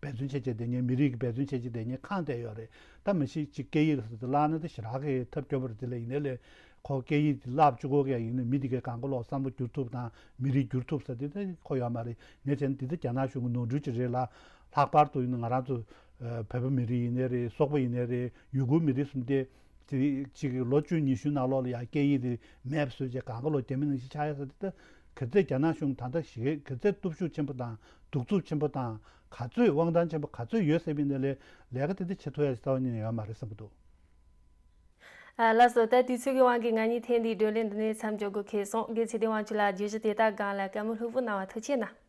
འབད་བརྩོན་བྱེད་བྱེད་བསྡད་མཁན་མི་རིགས་ཀྱི་འབད་བརྩོན་བྱེད་བྱེད་བསྡད་མཁན་ཁེངས་བསྡད་ཡོད་རེད། ད་མ་གཞི་ཅིག་སྐད་ཡིག་ལ་སོགས་ཏེ་བརླག་ན་ད་ཞེ་དྲག་གི་ཐབས་སྐྱོ་པོ་རེད། དེ་ལས་ཡིན་ནའི་ལས་ཁོ་སྐད་ཡིག་དེ་བརླག་བཅུག་གོ་གི་ཡ་ཡིན་ན་མི་དེ་གའི་གང་ག་ལོག་བསམ་བློ་བསྒྱུར་ཐུབ་དང་མི་རིགས་བསྒྱུར་ཐུབ་ས་དེ་ད་ཁོ་ཡོད་མ་རེད། ངས་བྱས་ན་འདི་ད་རྒྱ་ནག་གཞུང་གི་ནོར་འཁྲུལ་ཅིག་རེད་ལ། ལྷག་པར་དུ་ཡིན་ན་ང་རང་ཚོ་ བོད་པ་མི་རིགས་ཡིན་ནའི་རེད། སོག་པོ་ཡིན་ནའི་རེད། ཡུ་གུར་མི་རིགས་གསུམ་དེ་ཅིག་ལོ་བཅུ་ཉི་ཤུ་ནང་ལོགས་ལ་ཡང་སྐད་ཡིག་དེ་མེད་པ་བཟོས་བྱས་གང་ག་ལོ་རྒྱ་མི་ནང་བཞིན་ཆགས་ཡ་ཟེར་དེ། ག་ཚད་རྒྱ་ནག་གཞུང་ད་ལྟ་ཞིག་ག་ཚད་སྟོབས་ཤུགས་ཆེན་པོ་དང་གདུག་རྩུབ་ཆེན་པོ་དང་ག་ཚོད་དབང་ཐང་ཆེན་པོ་ག་ཚོད་ཡོད་ཟེར་བའི་ནང་ལས་ལས་ཀ་དེ་འདྲ་བྱེད་ཐུབ་ཡ་ཞིག་རྩ་བ་ཉིད་ནས་ཡོད་མ་རེད་བསམ་གྱི་འདུག་ཨ། ལགས་སོ། ད་དུས་ཚོད་ཀྱི་དབང་གིས་ང་གཉིས་ཐེངས་འདིའི་བགྲོ་གླེང་འདི་ནས་མཚམས་འཇོག་དགོས་ཁེལ་སོང་། རྒན་ཚེ་བརྟན་དབང་ཕྱུག་ལགས་བརྗོད་གཞི་དེ་དག་སྒང་ལ་བཀའ་མོལ་ལྷུག་པོ་གནང་བ་ཐུགས་རྗེ་གནང་།